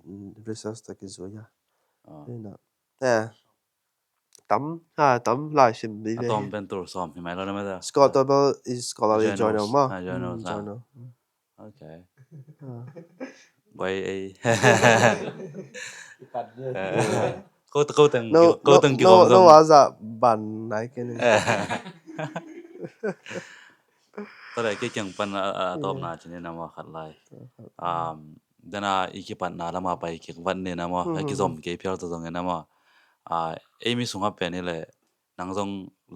research tu kisu ya. Ei na. Eh. tam ha, tam lai sim vive. A tawm pen tul sawm hi mai lo na mah ta. Scott Tolbert is scholarly journal maw. Ah, journal. Okay. Wai ei. Ko ko teng ko teng ki no no aza ban nai ke ni. Tua le kei kiang pan a tawpna cih ni na maw khat lai. Dena i kipatna lama pai kik vat ni na maw, a kizom kei phial ta zong ni na maw. Ei mi sungah pen hi le nang zong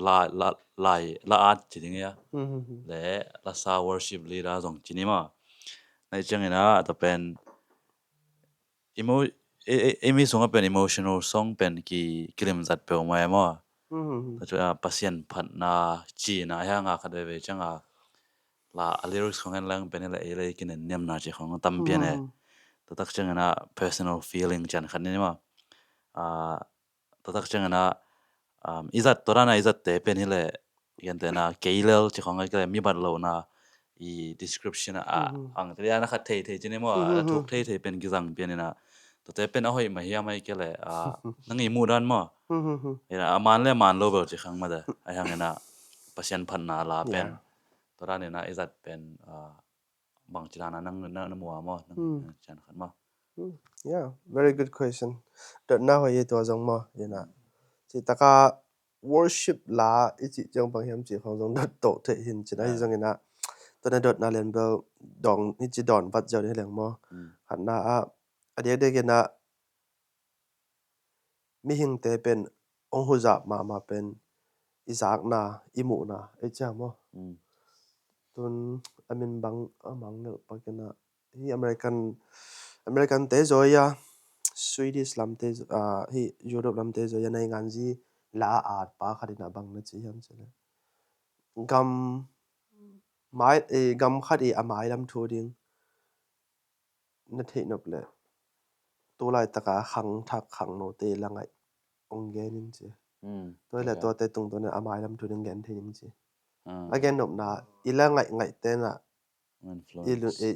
la la la at ci ding ia. Le lasa worship leader zong ci ni maw. Nai ciangin a ta pen emo ei mi sungah pen emotional song pen ki kilimzat peuhmah e maw. Pasian phatna cina hia nga khat veve cianga la a lyrics khong en lang pen hi la ei le ei kinen niamna ci khong tam pian e. Tua tak ciangin a personal feeling cian khat ni maw. Tua tak ciangin a i zat tua dana i zatte pen hi le i kan tena kei lel ci khong a kile mi bat lohna i description a ang te liana khat thei thei ci ni maw, a thuk thei thei pen kizang pian ina. Tuate pen a hoih mah hiam ai kile nang i muh dan maw. Ina a man le man lo bel ci khang mah de a hiang ina Pasian phatna la pen tua dan ina i zat pen bang ci dana nang na mua maw nang cian khat maw. Yeah, very good question. Dotna hoih i tua zong maw ina ci taka worship la i cih ciang bang hiam cih khong zong dot toh theih hin cin ahi zongin ah tua na dotna lian bel dong i ci dawn vat ziau ni leng maw. Khatna ah a diakdiakin ah mihingte pen hong huzap mahmah pen i zakna i muhna i ciang maw. Tun a min bang a mang neuh pakin ah hi American American te zaw ia Swedish lamte hi Europe lamte zaw ia nainganzi la at pa khat in a bang na ci hiam ci le gam mai gam khat i a mailam thu ding na theih nop le tu laitaka khang thak khang note i la ngaih ong gen in ci. Tua le tuate tungtawn a mailam thu ding gen thei ding ci. A gen nopna i la ngaih ngaih tena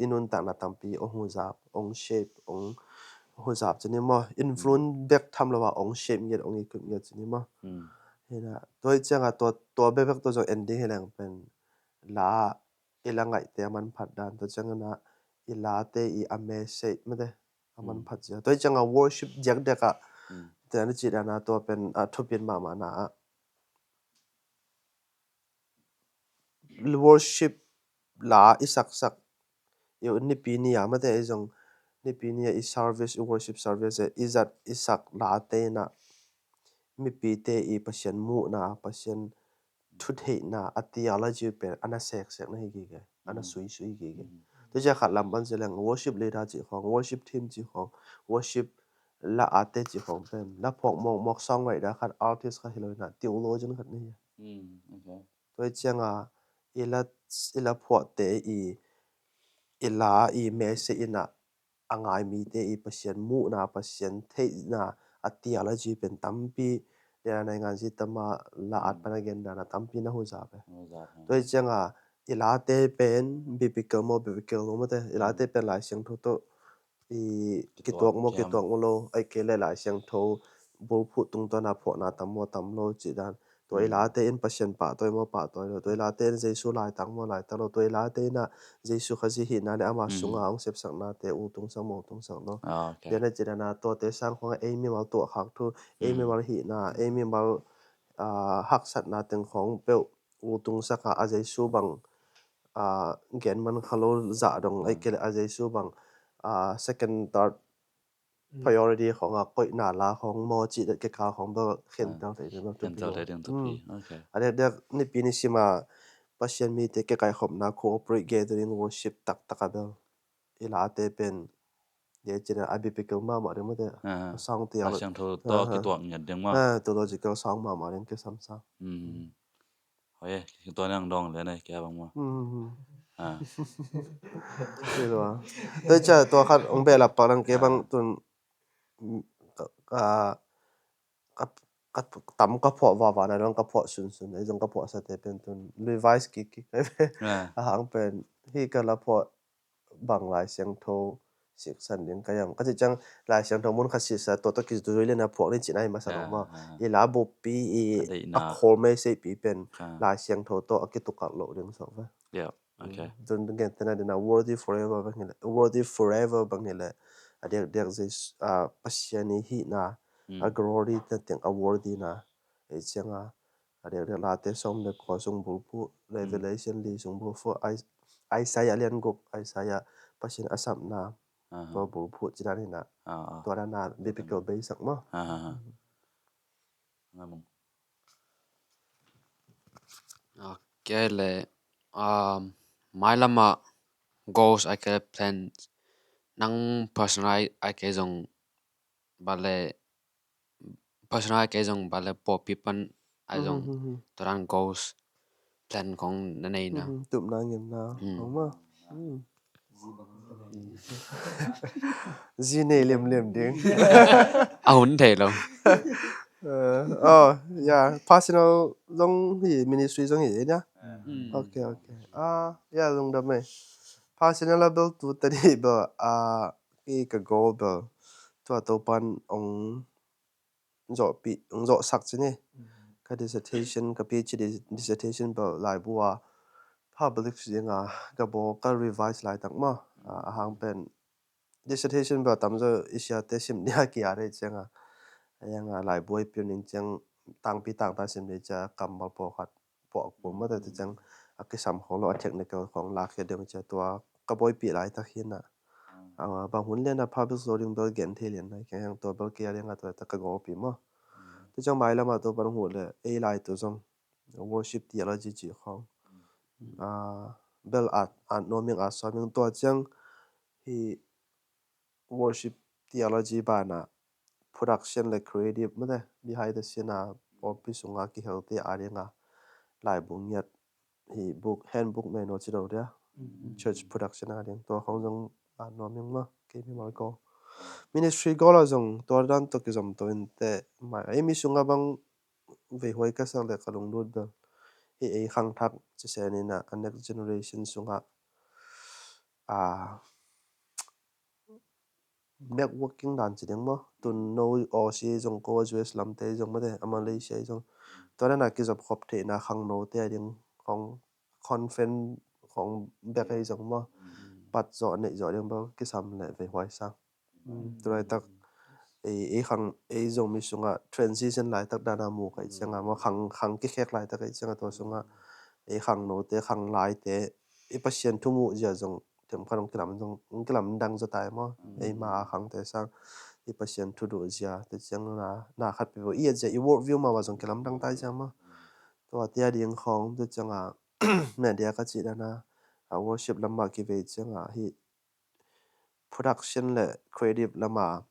i nuntakna tampi ong huzap ong shape ong huzap ci ni maw. Influence bek tham lo a ong shape ngiat ong i kut ngiat ci ni maw. Hina tua i cianga tua tua bebek tua zong ending hi leng pen la i la ngaihte a manphat dan tua ciangana i late i a message mate a manphat cia tua i cianga worship diakdiaka tena ci dana tua pen a thupin mahmahna a worship la i saksak i nipi ni a mate i zong nipi ni a i service i worship service i zat i sak late ina mipite i Pasian muhna Pasian thutheihna a theology pen ana seksek na hi gige ana suisui gige. Tua cia khat lam pan cia leng worship leader cih khong worship team cih khong worship la ate cih khong pen la phawk mawkmawk songwriter khat artist khat hi lo ina theologian khat na hi. Tua i cianga i la i la phuahte i i la i message ina a ngai mite i Pasian muhna Pasian theihna a theology pen tampi dena nainganzi tama la at pan a gen dana tampi na huzap e. Tua i cianga i late pen biblical maw biblical maw mate i late pen Lai Siangtho tawh i kituak maw kituak maw lo ai kei le Lai Siangtho bulphuh tungtawna phuahna tam maw tam lo cih dan. Tua i late in Pasian pahtawi maw pahtawi lo tua i late in Jesu laitak maw laitak lo tua i late ina Jesu Khazih hihna le ama sunga hong sepsaknate u tungsak maw tungsak lo. Dena ci dana tuate sang khonga ei mimal tuahkhak thu ei mimal hihna ei mimal haksatna teng khong peuh u tungsaka a Jesu bang gen man kha lo zah dong ai kei le a Jesu bang second third priority khong a koihna la khong maw cih dek kekal khong bel khentel thei ding thupi. A dek dek nipi ni sima Pasian mite kekaihkhopna cooperate gathering worship taktak a bel i late pen dia cina a biblical mahmah ding mate a sang tia Lai Siangtho tawh kituak ngiat ding mah theological sang mahmah ding kisam sang. Hoi, tua nang dong le nei kia bang ma. Tua cia tua khat ong beh lap pak lang ke bang tun ka tam ka phuah vava na dong ka phuah sunsun na zong ka phuah sate pen tun revise kik kik a hang pen hi ka la phuah bang Lai Siangtho siksan ding ka hiam. Ka cih ciang Lai Siangtho mun khat sisa tua tawh kizui lian a phuak ni cih na hi masa lo maw. I la buppi i a khawl mei seipi pen Lai Siangtho tawh a kitukalh loh ding sawk ve. Tun gen tena dena worthy forever bang hileh, worthy forever bang hileh, a diakdiak Jesu, a, Pasian i hihna, a glory na teng a worthy na, ei cianga a diakdiak Late sawm le kua sung bulphuh, Revelation li sung bulphuh, Isaiah lian guk, Isaiah Pasian a sapna tua bulphuh ci dan hi na. Tua dan a biblical base sak maw. Ok le, um, mailam ah goals ai kei le plans, nang personal ai kei zong bale, personal ai kei zong bale pawlpi pan ai zong tua dan goals plan khong na nei na. Tupna ngenna khong maw. Zi nei liamliam ding. A hun thei lo. Oh yeah, personal zong hi, ministry zong hi nia. Ok, ok. Ah, yeah, lungdam ei. Personal level tu tadi bel, ah, i ka goal bel tua Topan ong zawhpih, zawhsak ci ni. Ka dissertation, ka PhD dissertation bel laibu a publish dinga ka bawl, ka revise laitak maw. A hang pen dissertation bel tamzaw i siate sim dia kia dei cianga. A yanga laibu a i piu ning ciang tangpi tangta sim dei cia kammal pawlkhat puak kul mawte te ciang a kisam khawng lo a technical khawng lakhia ding cia tua ka bawlpih laitak hi na. Bang hun lian a publish zo ding bel gen thei lian na, kei hang tua bel kei a lianga tua tak ka gawlpih maw. Te ciang mailam ah tua pan huh le ei lai tu zong worship theology ci khawng. Bel at, at nuaming at suaming tua ciang hi worship theology bana production le creative mate behind the scene a pawlpi sunga kihelte a dinga laibu ngiat hi book, handbook meno ci lo dia. Church production a ding tua khong zong a nuaming ma kei mimal ko. Ministry goal a zong tua dan to kizom to in te mai ei mi sunga bang veihuai ka sak le ka lunglut bel hi ei khangthak ci se ni na a next generation sunga a networking dan ci ding maw. Tun no Aussie zong ko a US lamte zong mate a Malaysia zong tua dan a kizop khop theihna khangnote a ding khong conference khong bek ei zong maw. Pat zawh neih zawh ding bel kisam le veihuai sang. Tulaitak ei, ei khang, ei Zomi sunga transition laitak dana mu kai cianga maw, khang, khang kikhek laitak kai cianga tua sunga ei khangnote, khanglaite i Pasian thu muh zia zong themkhat hong kilam zong, hong kilamdang zaw tai maw. Ei ma a khangte sang i Pasian thu duh zia te ciang na, na khat pi i et zia i world view ma wa zong kilamdang tai ciang maw. Tua tia ding khawng te cianga media ka cih dana a worship lam mah kivei cianga hi production le creative lama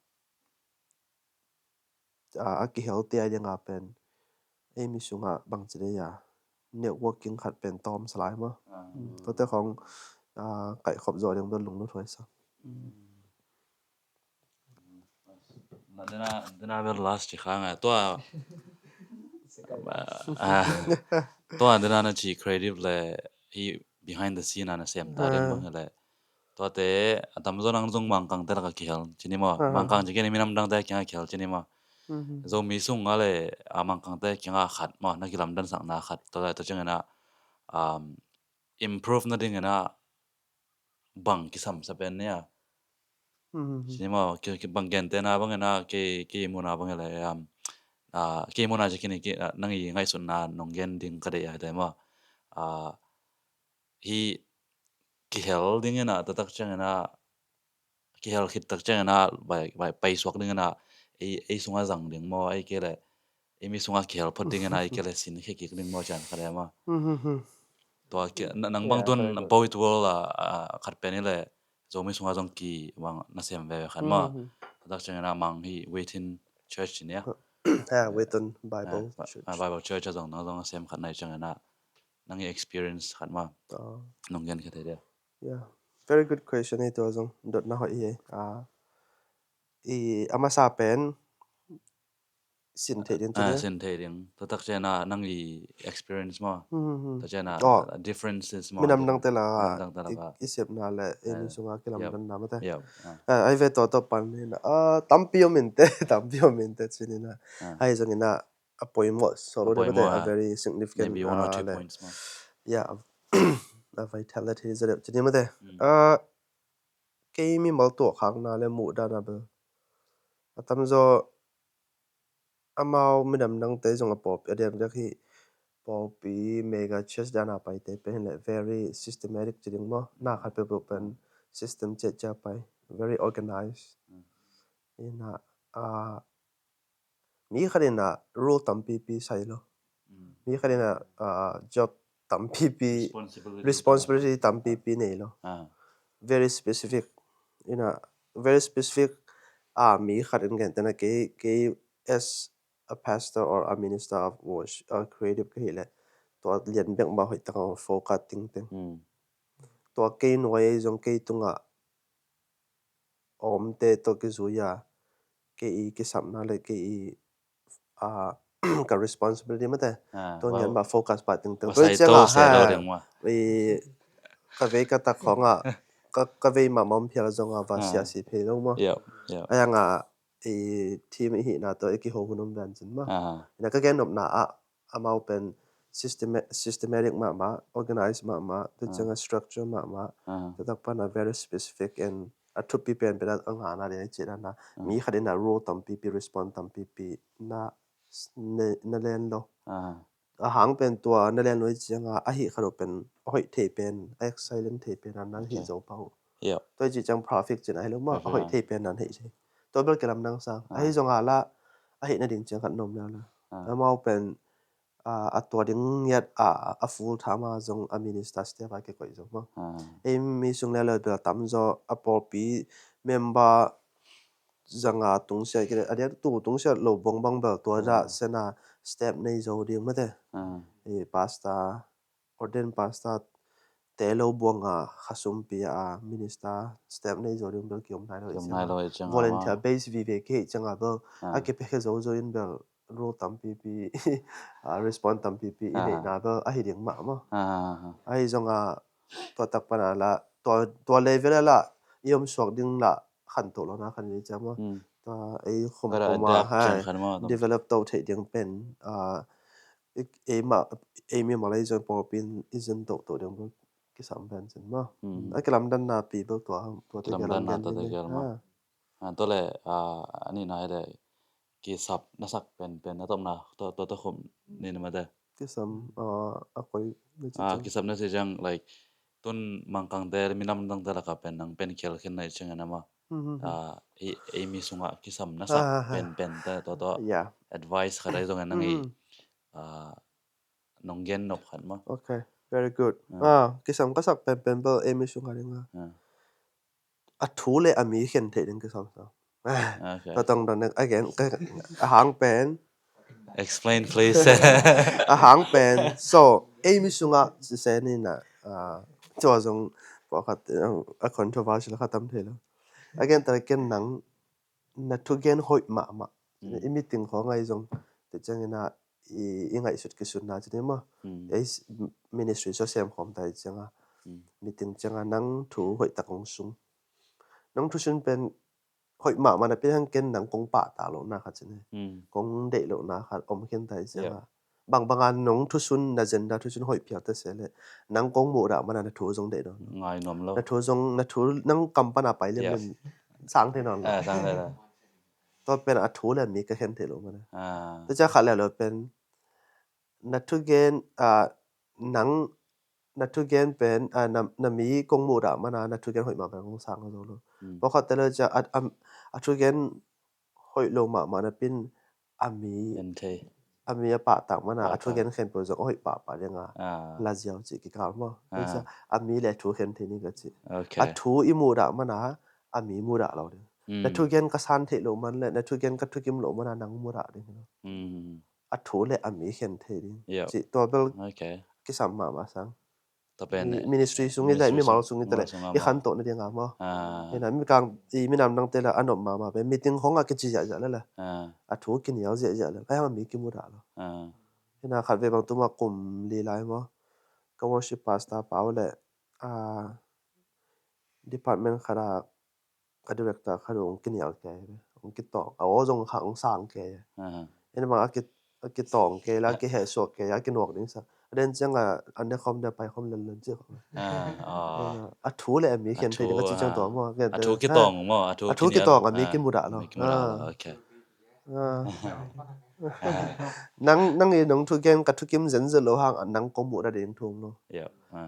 a, a kihelte a dinga pen ei mi sunga bangci dei a networking khat pen tawm salai maw. Tuate khong a kaihkhop zawh ding bel lunglut huai sa. Dena, dena bel last ci khang a tua, tua dena na ci creative le hi behind the scene a na sem ta ding bang le. Tuate a tamzaw nang zong Mangkangte laka kihel cini maw. Mangkang ci kei ni minam dangte a kianga kihel cini maw. Zomi sunga le a Mangkangte kianga khat maw, na kilamdansakna khat. Tuate tua ciangina improve nadingina bang kisamsa pen nia. Cini maw, bang gentena bangina kei, kei muna bangina le kei muna ci kini nang i ngaihsutna nong gen ding ka deih a hite maw. Hi kihel dingina taktak ciangina kihel khit tak ciangina bai, bai paisuak dingina ei, ei sunga zang ding maw, ei kei le ei mi sunga kihel phot dingina ei kei le sin khekik ding maw cian ka dema. Tua nang bang tun poet world a khat pen i le Zomi sunga zong ki bang na sem veve khat maw. Taktak ciangina mang hi Waitin Church nia. Waitin Bible Church a zong nang zong na sem khat nai ciangina nang i experience khat maw. Nong gen khat ei dia. Yeah, very good question ei tua zong dotna hoih hi. I a masa pen sin theih ding ci Ah, ding. sin theih ding. Tua tak ciang a nang i experience maw. Hmm, hmm, hmm. Tua ciang a Oh. differences maw. Minam dangte la Minam dangte la i, ka. i sepna le i Ah. mi sunga kilamdanna Yep. mate. Yep. Ah. Ah, ai ve tua tua pan ni na. Ah, tampi om inte, tampi om inte ci ni na. Ah. Ai zong ina a poimawh solo A de mate, poimawh, a ah. very significant, Maybe one or ah, two le. points maw. Yeah. A vitality za deuh ci ni mate. Mm. Ah, kei mimal tuahkhakna le muhdahna bel a tamzaw amau minam dangte zong a pawlpi a diakdiak hi pawlpi mega church dana paite pen hi le very systematic ci ding maw. Na khat peuhpeuh pen system ciatcia pai, very organized. Mm. Ina, ah, mi khat ina rule tampipi sai lo. Mm. Mi khat ina, ah, job tampipi, Responsibility. responsibility tampipi nei lo. Ah. Very specific. Ina, very specific. Ah, mi khat in gentehna kei, kei as a pastor or a minister of worship, uh, creative ka hi le. Tua lian bek mah hoih taka focus tingteng. Mm. Tua kei nuai ei zong kei tunga omte tawh kizui a, kei i kisapna le kei i, ah, ka responsibility mate. Ah, Tua wow. ngian mah focus pah tingteng. Tua Masai ciang to a, se lo ha, ding maw. i, ka vei ka tak khawng a, ka, ka vei mah mah om phial zong a va Ah. sia si phei lo maw. Yep, yep. A yang a, i, team i hihna tawh i kiho hun om dan cin maw. Ah. Ina ka gen nopna ah, amau pen systema-, systematic mahmah, organized mahmah, tua Ah. ciang a structure mahmah, Ah. tua tak pan a very specific and a thupi pen pen a ngana ding a cih dan a, Ah. mi khat in a role tampipi, respond tampipi na, na, na len lo. Ah. A hang pen tua na len lo i ciang a, a hih khat uh pen, a hoih thei pen, a excellent thei pen a nan hih Okay. zo pah uh. Yep. Tua i cih ciang perfect cin a hi lo maw, a Perfect, hoih ah. thei pen nan hih thei. Tua bel kilamdang sang. Ah. Ahi zong a la, a hih nading ciang khat nom lel la. Ah. Amau pen, ah, a tua ding ngiat a, a full time a zong a minister step a kikoih zo maw. Ah. Ei mi sung lel lo bel a tamzaw a pawlpi member zanga tungsiat kile, a diak tu tungsiat lo buang bang bel tua dah Ah. sena step nei zo ding mate. Ah. Eh, pastor, ordained pastor te lo buanga khasumpi a minister step nei zo ding bel kiom nai lo i Kiom ciang nai a. lo i ciang a Volunteer maw. base vive kei ciang a bel Ah. a kipia khe zo zo in bel role tampipi, ah, respond tampipi i Ah. neihna bel a hi ding mah maw. Ah. Ahi zong a tua tak pan a la, tua, tua level a la, i om suak ding la, khan to lo na khan ni ciang maw. Hmm. Tua ei khum Kara khum a adapt hai, ciang khan maw, tam. develop to thei ding pen, ah, i, ei ma, ei mi malai zong pawlpi in i zin to to ding bel kisam pen cin maw. Hmm. A kilamdanna pi bel tua, tua te Kilamdanna kilamdan tua te ni. kilamdan. Ah. Ah, tua le, ah, ani na le, kisap na sak pen, pen na tawpna, tua, tua, tua khum ni na mate. Kisam, ah, a koi na ci Ah, ciang. kisap na ci ciang, like, tun mangkangte, minam dangte laka pen, nang pen khial khin na i ciang na maw. Mhm. Ah, i, ei mi sunga kisam na sak Ah, ah, ah. pen, pen te, tua, tua. Yeah. Advice khat ai zong nang i, Mhm. ah, nong gen nop khat maw. Okay, very good. Ah. Ah, kisam ka sak pen, pen bel ei mi sunga ding a. Ah. A thu le a mi khen thei ding kisam sa. Ah, okay. Ka tong don again, ka, a hang pen. Explain, please. A hang pen. So, ei mi sunga sise ni na, ah, tua zong pawlkhat, ah, a controversial kha tam thei lo. Again, ta ken nang na thugen hoih mahmah. Hmm. I meeting khawng ai zong, te ciang ina i, i ngaihsut kisutna ci ni maw. Hmm. Ei s-, ministry so sem khawm ta i ciang a. Hmm. Meeting ciang a nang thu hoih tak kong sung. Nang thu sun pen hoih mahmah na pi hang ken nang kong pahtak lohna kha ci ni. Hmm. Kong deih lohna kha om khin ta i ciang a. Yeah. Bang bang a nong thu sun na agenda thu sun hoih phial ta se le. Nang kong muh dah mana na thu zong deih lo. Ngai nuam lo. Na thu zong, na thu nang kam pana pai lem Yeah. lem. Sang thei nawn lo. Ah, sang thei lo. Tua pen a thu le mi ka khen thei lo mana. Ah. Tua ciang khat le lo pen na thugen, ah, nang na thugen pen, ah, na, na mi kong muh dah mana na thugen hoih mah pen kong sang zo lo. Hmm. Pawlkhat te lo ciang a, a, a thugen hoih lo mahmah na pin a mi, En thei. a mi a pahtak mana a Pahtak. thugen khen peuh zong hoih pahpah ding a Ah. la ziau cih kikal maw. Ah. Tua ciang a mi le thu khen thei ni ka ci. Okay. A thu i muh dah mana a mi muh dah lo ding. Hmm. Na thugen ka san theih loh man le na thugen ka thukim loh mana nang muh dah ding lo. Hmm. A thu le a mi khen thei ding. Yep. Cih tua bel Okay. kisam mahmah sang. Tua pen, ministry sung i le, mimal sung i te le, i khantoh na ding a maw. Ina mi kang i minam dang te le a nop mahmah pen meeting khong a kici ziahziah le le, a thu kinial ziahziah le, ka hang mi kimudah lo. Ina khat ve bang tuma kum li lai maw, ka worship pastor pau le, a department khat a a director khat uh hong kinial kei ve, hong kitawng, a aw zong kha hong sang kei. Ina bang a ki, a kitawng kei la, a kihehsuak kei, a kinuak ding sa. A den ciang a, an ne khawm de pai khawm lenlen ci khawm. A thu le a mi khen thei ding a ci ciang tua maw. A thu kitawng maw, a thu kitawng a mi kimudah lo. Nang, nang i nong thugen ka thukim zenzen lo hang, nang ko mudah ding thu lo.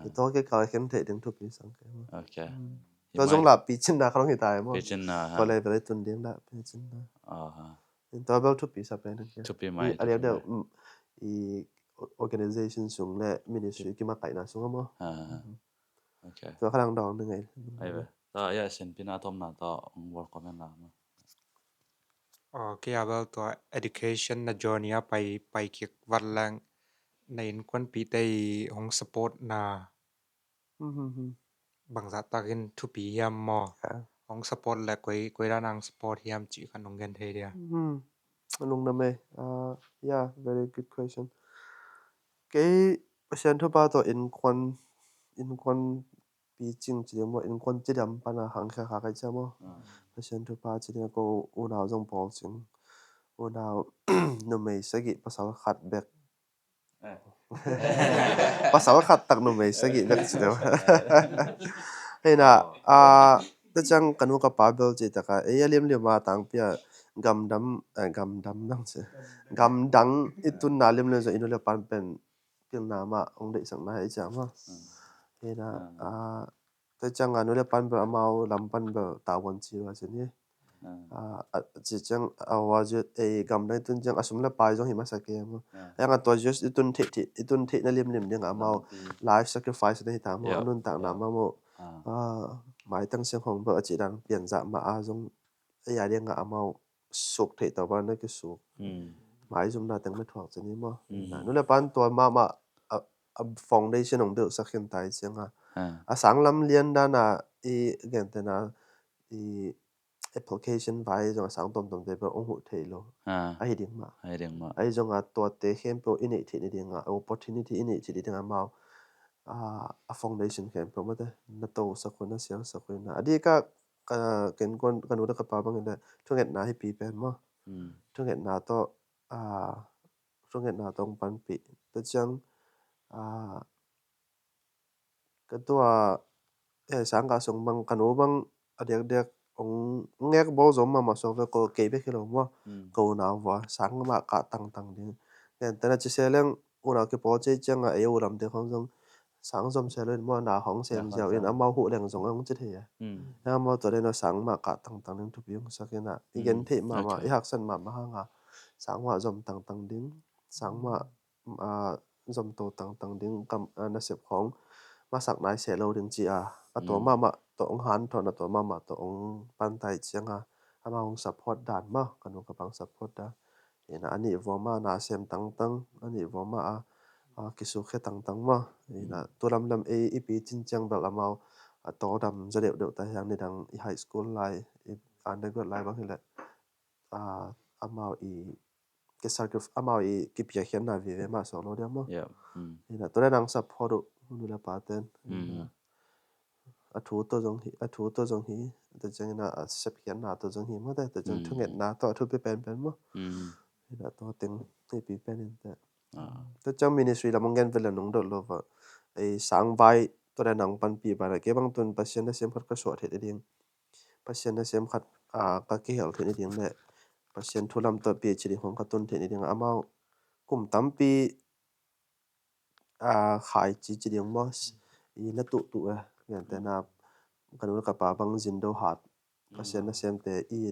I tua kikal khen thei ding thupi sang kei maw. Tua zong la picinna kha long hi ta maw. Picinna ha. Tua level i tun ding la picinna. Tua bel thupi sa pen. Thupi mai. A liak deuh i organization sung le ministry kimakaihna sung a maw. Tua kha lang dawng ding ngai. Ai ve. Tua ya sen pina thomna tua ong work comment la maw. Okay, a bel tua education na journey a pai, pai kik vat leng na innkuanpihte i hong support na bangzah takin thupi hiam maw? Hong support le koi, koi dan hong support hiam cih khan hong gen thei dia. Lungdam e. Yeah, very good question. Kei Pasian thupha tawh innkuan, innkuan picing ci ding maw, innkuan cidam pana khangkhia kha kai cia maw. Pasian thupha ci ding a ko unau zong pawl cing. Unau numei sagih pasal khat bek. Pasal khat tak numei sagih bek ci deuh. Hei na, a, tua ciang ka nu ka pa bel ci taka, ei a limlim a tangpi a gamdam, eh, gamdam dang ci. Gamdang i tunna limlim zong i nu le pan pen pilna mah hong deihsakna hei ciang maw. Hei na, a, tua ciang a nu le pan bel amau lam pan bel tavuan ci lua ci ni. A, a, ci ciang a wa zu ei gamdang i tun ciang a sum le pai zong hi masa kei maw. Hei ang a tua zu i tun theih, i tun theihna limlim ding a amau life sacrifice na hi ta maw. A nuntakna mah maw. A, maitang siang hong bel a ci dan pianzah mah a zong ei a ding a amau suk theih tawh bang na kisuk. Maizumna teng na thuak ci ni maw. Nu le pan tua mahmah a, a foundation hong beuhsak khin ta i ciang a. A sang lam lian dan a i gentena i application vai zong a sang tomtom te bel hong huh thei lo. Ahi ding mah. Ahi ding mah. Ahi zong a tuate khempeuh i neih theih ni ding a, opportunity i neih theih ni ding a amau. A, a foundation khempeuh mah te na tosak hun, na siangsak hun a. A dik a ka, ken kuan ka nu le ka pa bangin le thungetna hi pi pen maw. Thungetna tawh, a, thungetna tawh hong panpih. Tua ciang, a, ka tua, eh, sang ka sung bang ka nu bang a diakdiak hong ngek bawl zom mahmah suak ve ko kei bek hi lo maw. Ko unau vua sang mah kah tangtang ding. Ken tena ci se leng unau kipawl cei ciang a ei u lamte khong zong sang zom se lo in maw, na hong sem ziau in amau huh leng zong a hong ci thei a. Amau tua den a sang mah kah tangtang ding thupi hong sak in a. I gen theih mahmah, i haksan mahmah hang a sang mah zom tangtang ding, sang mah, a, zom to tangtang ding kam, a, nasep khong masak nai se lo ding ci a. A tua mahmah tawh hong hanthawn, a tua mahmah tawh hong pantai ciang a. Amau hong support dan maw, ka nu ka pa hong support dan. Ina a nih vua mah na sem tangtang, a nih vua mah a, a, kisukhe tangtang maw. Ina tu lamlam ei i picin ciang bel amau a tawldam za deuhdeuh ta hiang nidang i high school lai, i undergrad lai bang hi leh, a, amau i kisacrifice, amau i kipiakhiatna vive mah suak lo dia maw. Ina tu le nang support uh nu le pa ten. A thu tawh zong hi, a thu tawh zong hi, tua ciangin a sepkhiatna tawh zong hi maw te, tua ciang thungetna tawh a thupi penpen maw. Ina tua teng hi pi pen in te. Tua ciang ministry lam hong gen vel a nung dot lo va. Ei sang vai tua le nang panpih bana kei bang tun Pasian nasem khat ka suah theih ding. Pasian nasem khat, a, ka kihel theih ni ding le Pasian thu lam tawh pi ci ding hong ka tun theih ni ding amau kum tampi, a, khai ci ci ding maw. I na tuhtuh e. Gentena ka nu le ka pa bang zin do hat. Pasian nasemte i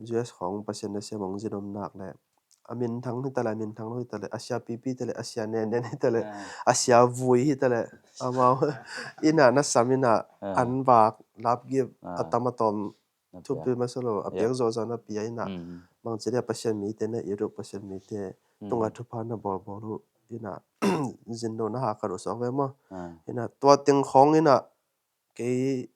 U S khong Pasian nasem hong zin om nak le a minthang hi ta le, a minthang lo hi ta le, a sia pipi hi ta le, a sia nenen hi ta le, a sia vui hi ta le, amau ina na sam ina an vak lapgip a tam a tawm thupi masa lo, a piak zawhzawh na pia ina. Bangci dia Pasian mite na i ruk, Pasian mite tunga thupha na bawlbawl uh. ina, zin lo na ha ka ruh suak ve maw. Ah. Ina, tua teng khawng ina, kei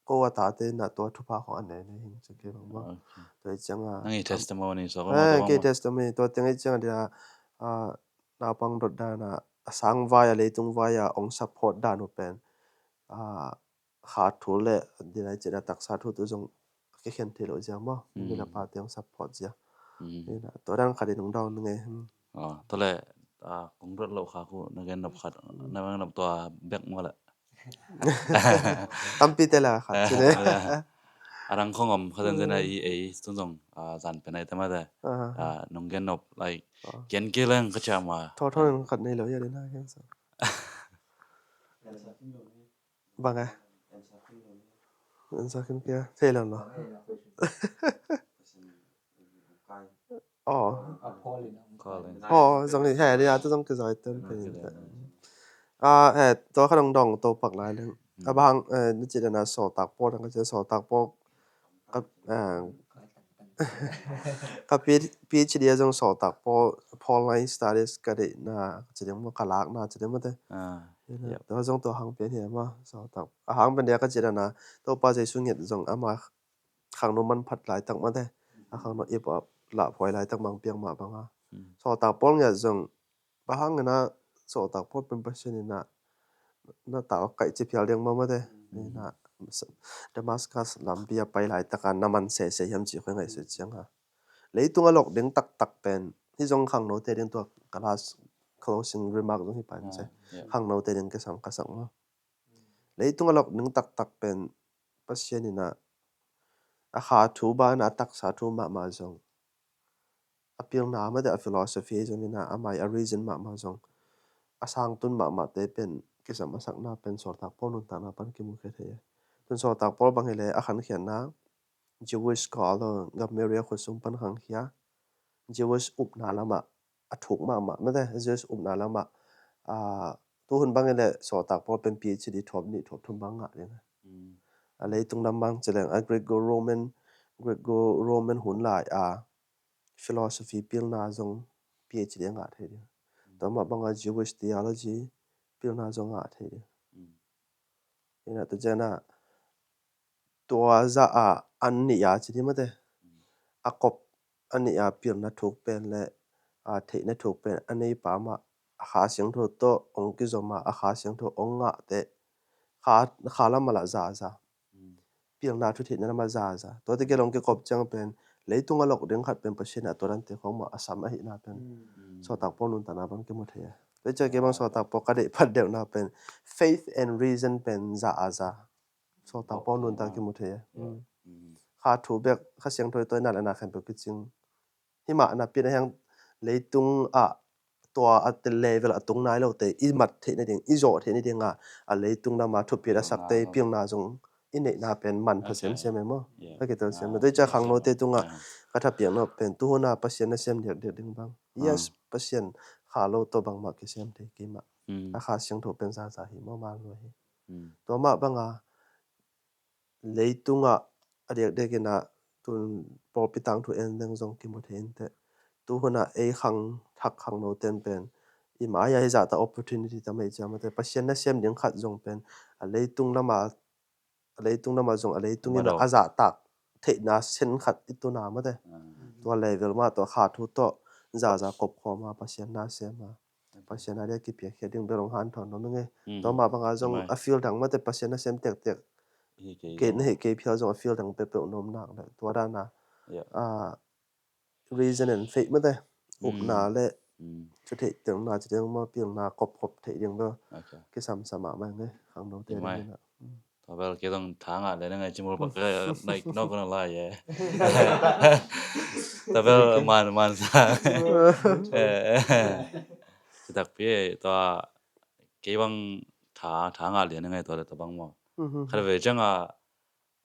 ko a tate ina, tua thupha khawng a ne ne hing ci kei bang maw. Okay. Tua i cianga, nang i testimony suak maw, eh, tua kei maw. Testimony, tua teng i cianga dia, ah, naupang dot dana, a sang vai a, leitung vai a, ong support dan uh pen, ah, kha thu le, dina i cina taksa thu tu zong a kikhen thei lo zia maw. Mm. Nila pa teng support zia. Mm. Ina, tua dan khat i nung dawn nge. Hmm. Ah, tua le, ah, kong ruat lo kha ku, na gen nop khat, na gen nop tua bek maw le. Tampi te la khat, cine. A rang khong om khat zan zan a i ei, tun zong, ah, zan pen ai te ma te. Ah. Ah, nong gen nop, like, ah, gen ke leng ka cia ma. Tho tho nang khat nei lo ya dina gen sa. Bang e. An sa kin kia. Thei lo lo. Oh. Colin. Oh, zong hi, hei, nia, tu zong kizai ten pen. Ah, eh, tua kha dong dong to pak lai leng. A bang, eh, ni ci dana sawltak pawl, dang ka ci sawltak pawl. Ka, eh, ka P-, PhD a zong sawltak pawl, pawl line studies ka deihna, ka ci ding maw, ka lakna, ci ding maw te. Ah, yep. Tua zong tua hang pian hi maw, sawltak. A hang pian dia ka ci dana, Topa Jesu nget zong ama khangno manphat laitak mate, a khangno ip a lahphuai laitak mang piang mah banga. Hmm. Sawltak pawl ngiat zong, bang hang ina sawltak pawl pen Pasian ina, na tal kaih ci phial ding mah mate. Hmm. Ina, Damascus lampi a pai laitaka na man sese hiam ci khoi ngaihsut ciang ha. Leitung a lok ding taktak pen, hi zong khangnote ding tua ka last closing remark zong hi pai mase. Ah, yeah. Khangnote ding kisam ka sak maw. Leitung a lok ding taktak pen Pasian ina a kha thu bana a taksa thu mahmah zong, a pilna mate a philosophy zong ina a mai a reason mahmah zong, a sangtun mahmahte pen kisam a sakna pen sawltak pawl nuntakna pan kimukhia thei e. Tun sawltak pawl bang hileh a khankhiatna Jewish scholar, Gamaliel khutsung pan khangkhia, Jewish upna lamah a thuk mahmah mate, Jewish upna lamah, ah, tuhun bangin le sawltak pawl pen PhD thawp nih thawp thum bang ngah ding. Mm. A leitung lam bang ci leng a Greco-Roman, Greco-Roman hun lai a philosophy pilna zong PhD a ngah thei ding. Mm. Tua mah banga Jewish theology pilna zong ngah thei ding. Mm. Ina tu ciana tua zah a an nih a ci ding mate. A kop a nih a pilna thuk pen le, a, theihna thuk pen a neipa mah a Kha Siangtho tawh ong kizom a, a Kha Siangtho ong ngahte kha, kha lam a lah zaza. Mm. Pilna thu theihna lam a zaza. Tuate kei long kikop ciang pen leitung a lok ding khat pen Pasian a tua dante khong mah a sam ahihna pen. Mm. Sawltak pawl nuntakna bang kimu thei a. Tua ciang kei bang sawltak pawl ka deih phat deuhna pen faith and reason pen zaza. Sawltak pawl nuntak kimu thei e. Mm. Mm. Kha thu bek, Kha Siangtho i tawina le na khempeuh kicing. Hi mah napi na hiang leitung ah tua a te level a tung nai lote i mat theih nading, i zawh theih nading a, a leitung lama thupit a sakte i pilna zong i neihna pen man pha semsem e maw. Yeah. A kitel sem. Tua i ciang khangnote tungah ka thapiak nop pen tuhuna Pasian nasem diakdiak ding bang. Yes, Pasian kha lo tawh bangmah kisem thei kei mah. Mm. A Kha Siangtho pen zaza hi maw, mal lo hi. Mm. Tua mah banga leitungah a diakdiak ina tun pawlpi tangthu en deng zong kimu thei inteh. Tuhuna ei khang thak khangno ten pen i mai-ah hi zahtak opportunity tam ei ciamate. Pasian nasem ding khat zong pen a leitung lama, a leitung lama zong a leitung ina a zahtak theihna sen khat i tuna mate. Ah. Tua level mah tua kha thu tawh zaza kopkhawm a Pasian nasem a. Pasian a dia kipiakhia ding bel hong hanthawn nuam ing e. Mm. Tua mah banga zong a field dang mate Pasian nasem tektek. Kei na hih kei phial zong a field dang peuhpeuh nuam nak le. Tua dana, ah, reason and faith mate. Upna le. Mm. Thu theih tengna ci ding maw, pilna kopkop theih ding bel. Okay. Kisamsa mahmah ing e. Khangnote ding ina. Mm. Tua bel kei zong tha ngah le na ngai ci mul bak, eh, like, not gonna lie, yeah. Tua bel man, man sa. Eh, eh. Ci takpi, tua kei bang tha, tha ngah le na ngai tua le tua bang maw. Mhm. Khat ve ciang a,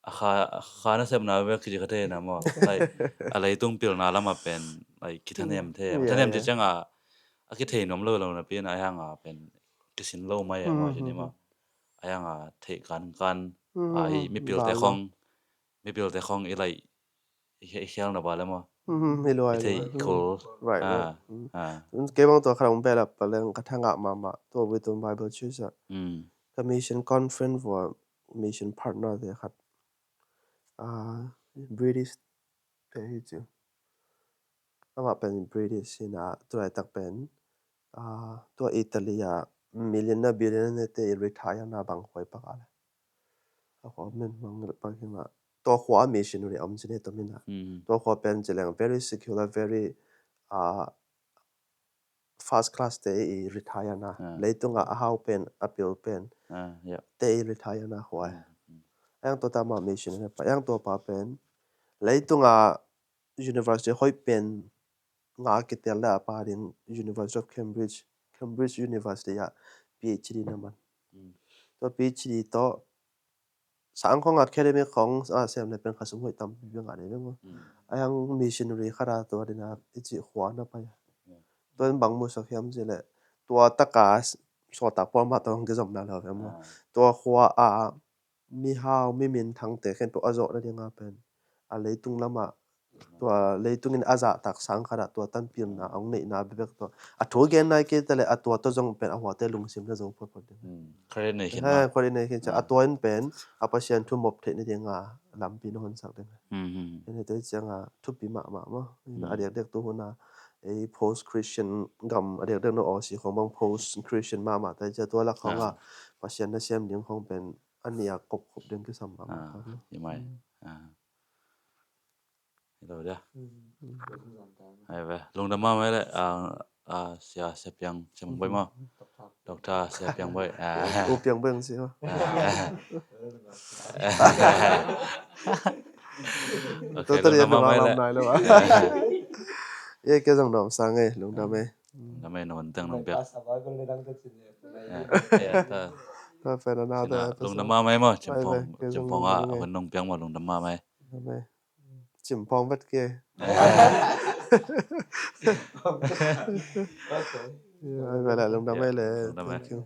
a kha, a kha nasepna bek kici kha thei na maw. Like, a leitung pilna lama pen, like, kithanem thei. Yeah, thanem ci ciang a, a kithei nuam lo lo napi na a hiang a pen kisin lo mai a maw, ci ni maw. A hiang a theih kankan, a i mipilte khong, mipilte khong i lai, i khe-, i khial na ba le maw. Hmm, hi lua, hi lua. Thei khol. Right, right. Ah, ah. Kei bang tua khat hong bel a pa leng ka thangah mahmah. Tua Wisdom Bible Church ah. Hmm. Ka mission conference vua mission partner te khat. Ah, British te hi ci. Amah pen British hi na, tu laitak pen, ah, tua Italy ah millionaire, billionaire te i retire na bang khua i pak a le. A khua min mang ngel pak hi na. Tua khua a missionary om ci ne tua min a. Hmm. Tua khua pen ci leng very secular, very, ah, first class te i retire na. Ah. Leitung a a hau pen, a pil pen. Ah, yeah. Te i retire na khua. Hmm, hmm. A yang tua ta ma missionary pa, a yang tua pa pen. Leitung a university hoih pen nga kitel le a pa ding University of Cambridge, Cambridge University ah PhD na man. Hmm. Tua PhD tawh sang khong academic khong, ah, sem le pen khasum hoih tampi bia ngah ding maw. Hmm. A yang missionary khat a tua ding a i cih khua na pai. Hmm. Tua in bang musak hiam ci le tua taka s-, sawta puan mah tawh hong kizom na lo ve maw. Ah. Tua khua a mihau, mi minthang te khempeuh a zawh na ding a pen a leitung lamah tua leitung in a zahtak sang khat ah tua tanpilna a hong neihna bekbek tua. A thu gen nai kei ta le a tua tawh zong pen a huate lungsim na zo photphot ding. Hmm. Credit nei khin, eh, mah. Credit nei khin ciang. Ah. A tua in pen a Pasian thu mop theih na ding a lampi na honsak ding. Hmm, hmm. Tua hi te ciang a thupi mahmah maw. Hmm. A diakdiak tu hun a ei post Christian gam a diakdiak na Aussie khong bang post Christian mahmah ta ciang tua lak khong a, ah, Pasian na siam ding khong pen a nih a kopkop ding kisam mahmah. Ah, hi mai. Hmm. Ah. Hi lo dia. Hmm. Ai ve, lungdam mahmah le, ah, ah, sia, sia piang, sia mong boi maw. Doctor, sia piang boi. Ah. U piang boi sia. Ah. Okay, lungdam mahmah le. Ye, ke zong nuam sa e, lungdam e. Lungdam e, na hun teng nong piak. Ah, ya, ta. Ta pen a na ta. Lungdam mahmah maw, Cimphong, Cimphong a hun nong piak maw, lungdam mahmah. Cimphong vet ke. Okay. Ya, ai ve le, lungdam e le. Lungdam e. Thank you.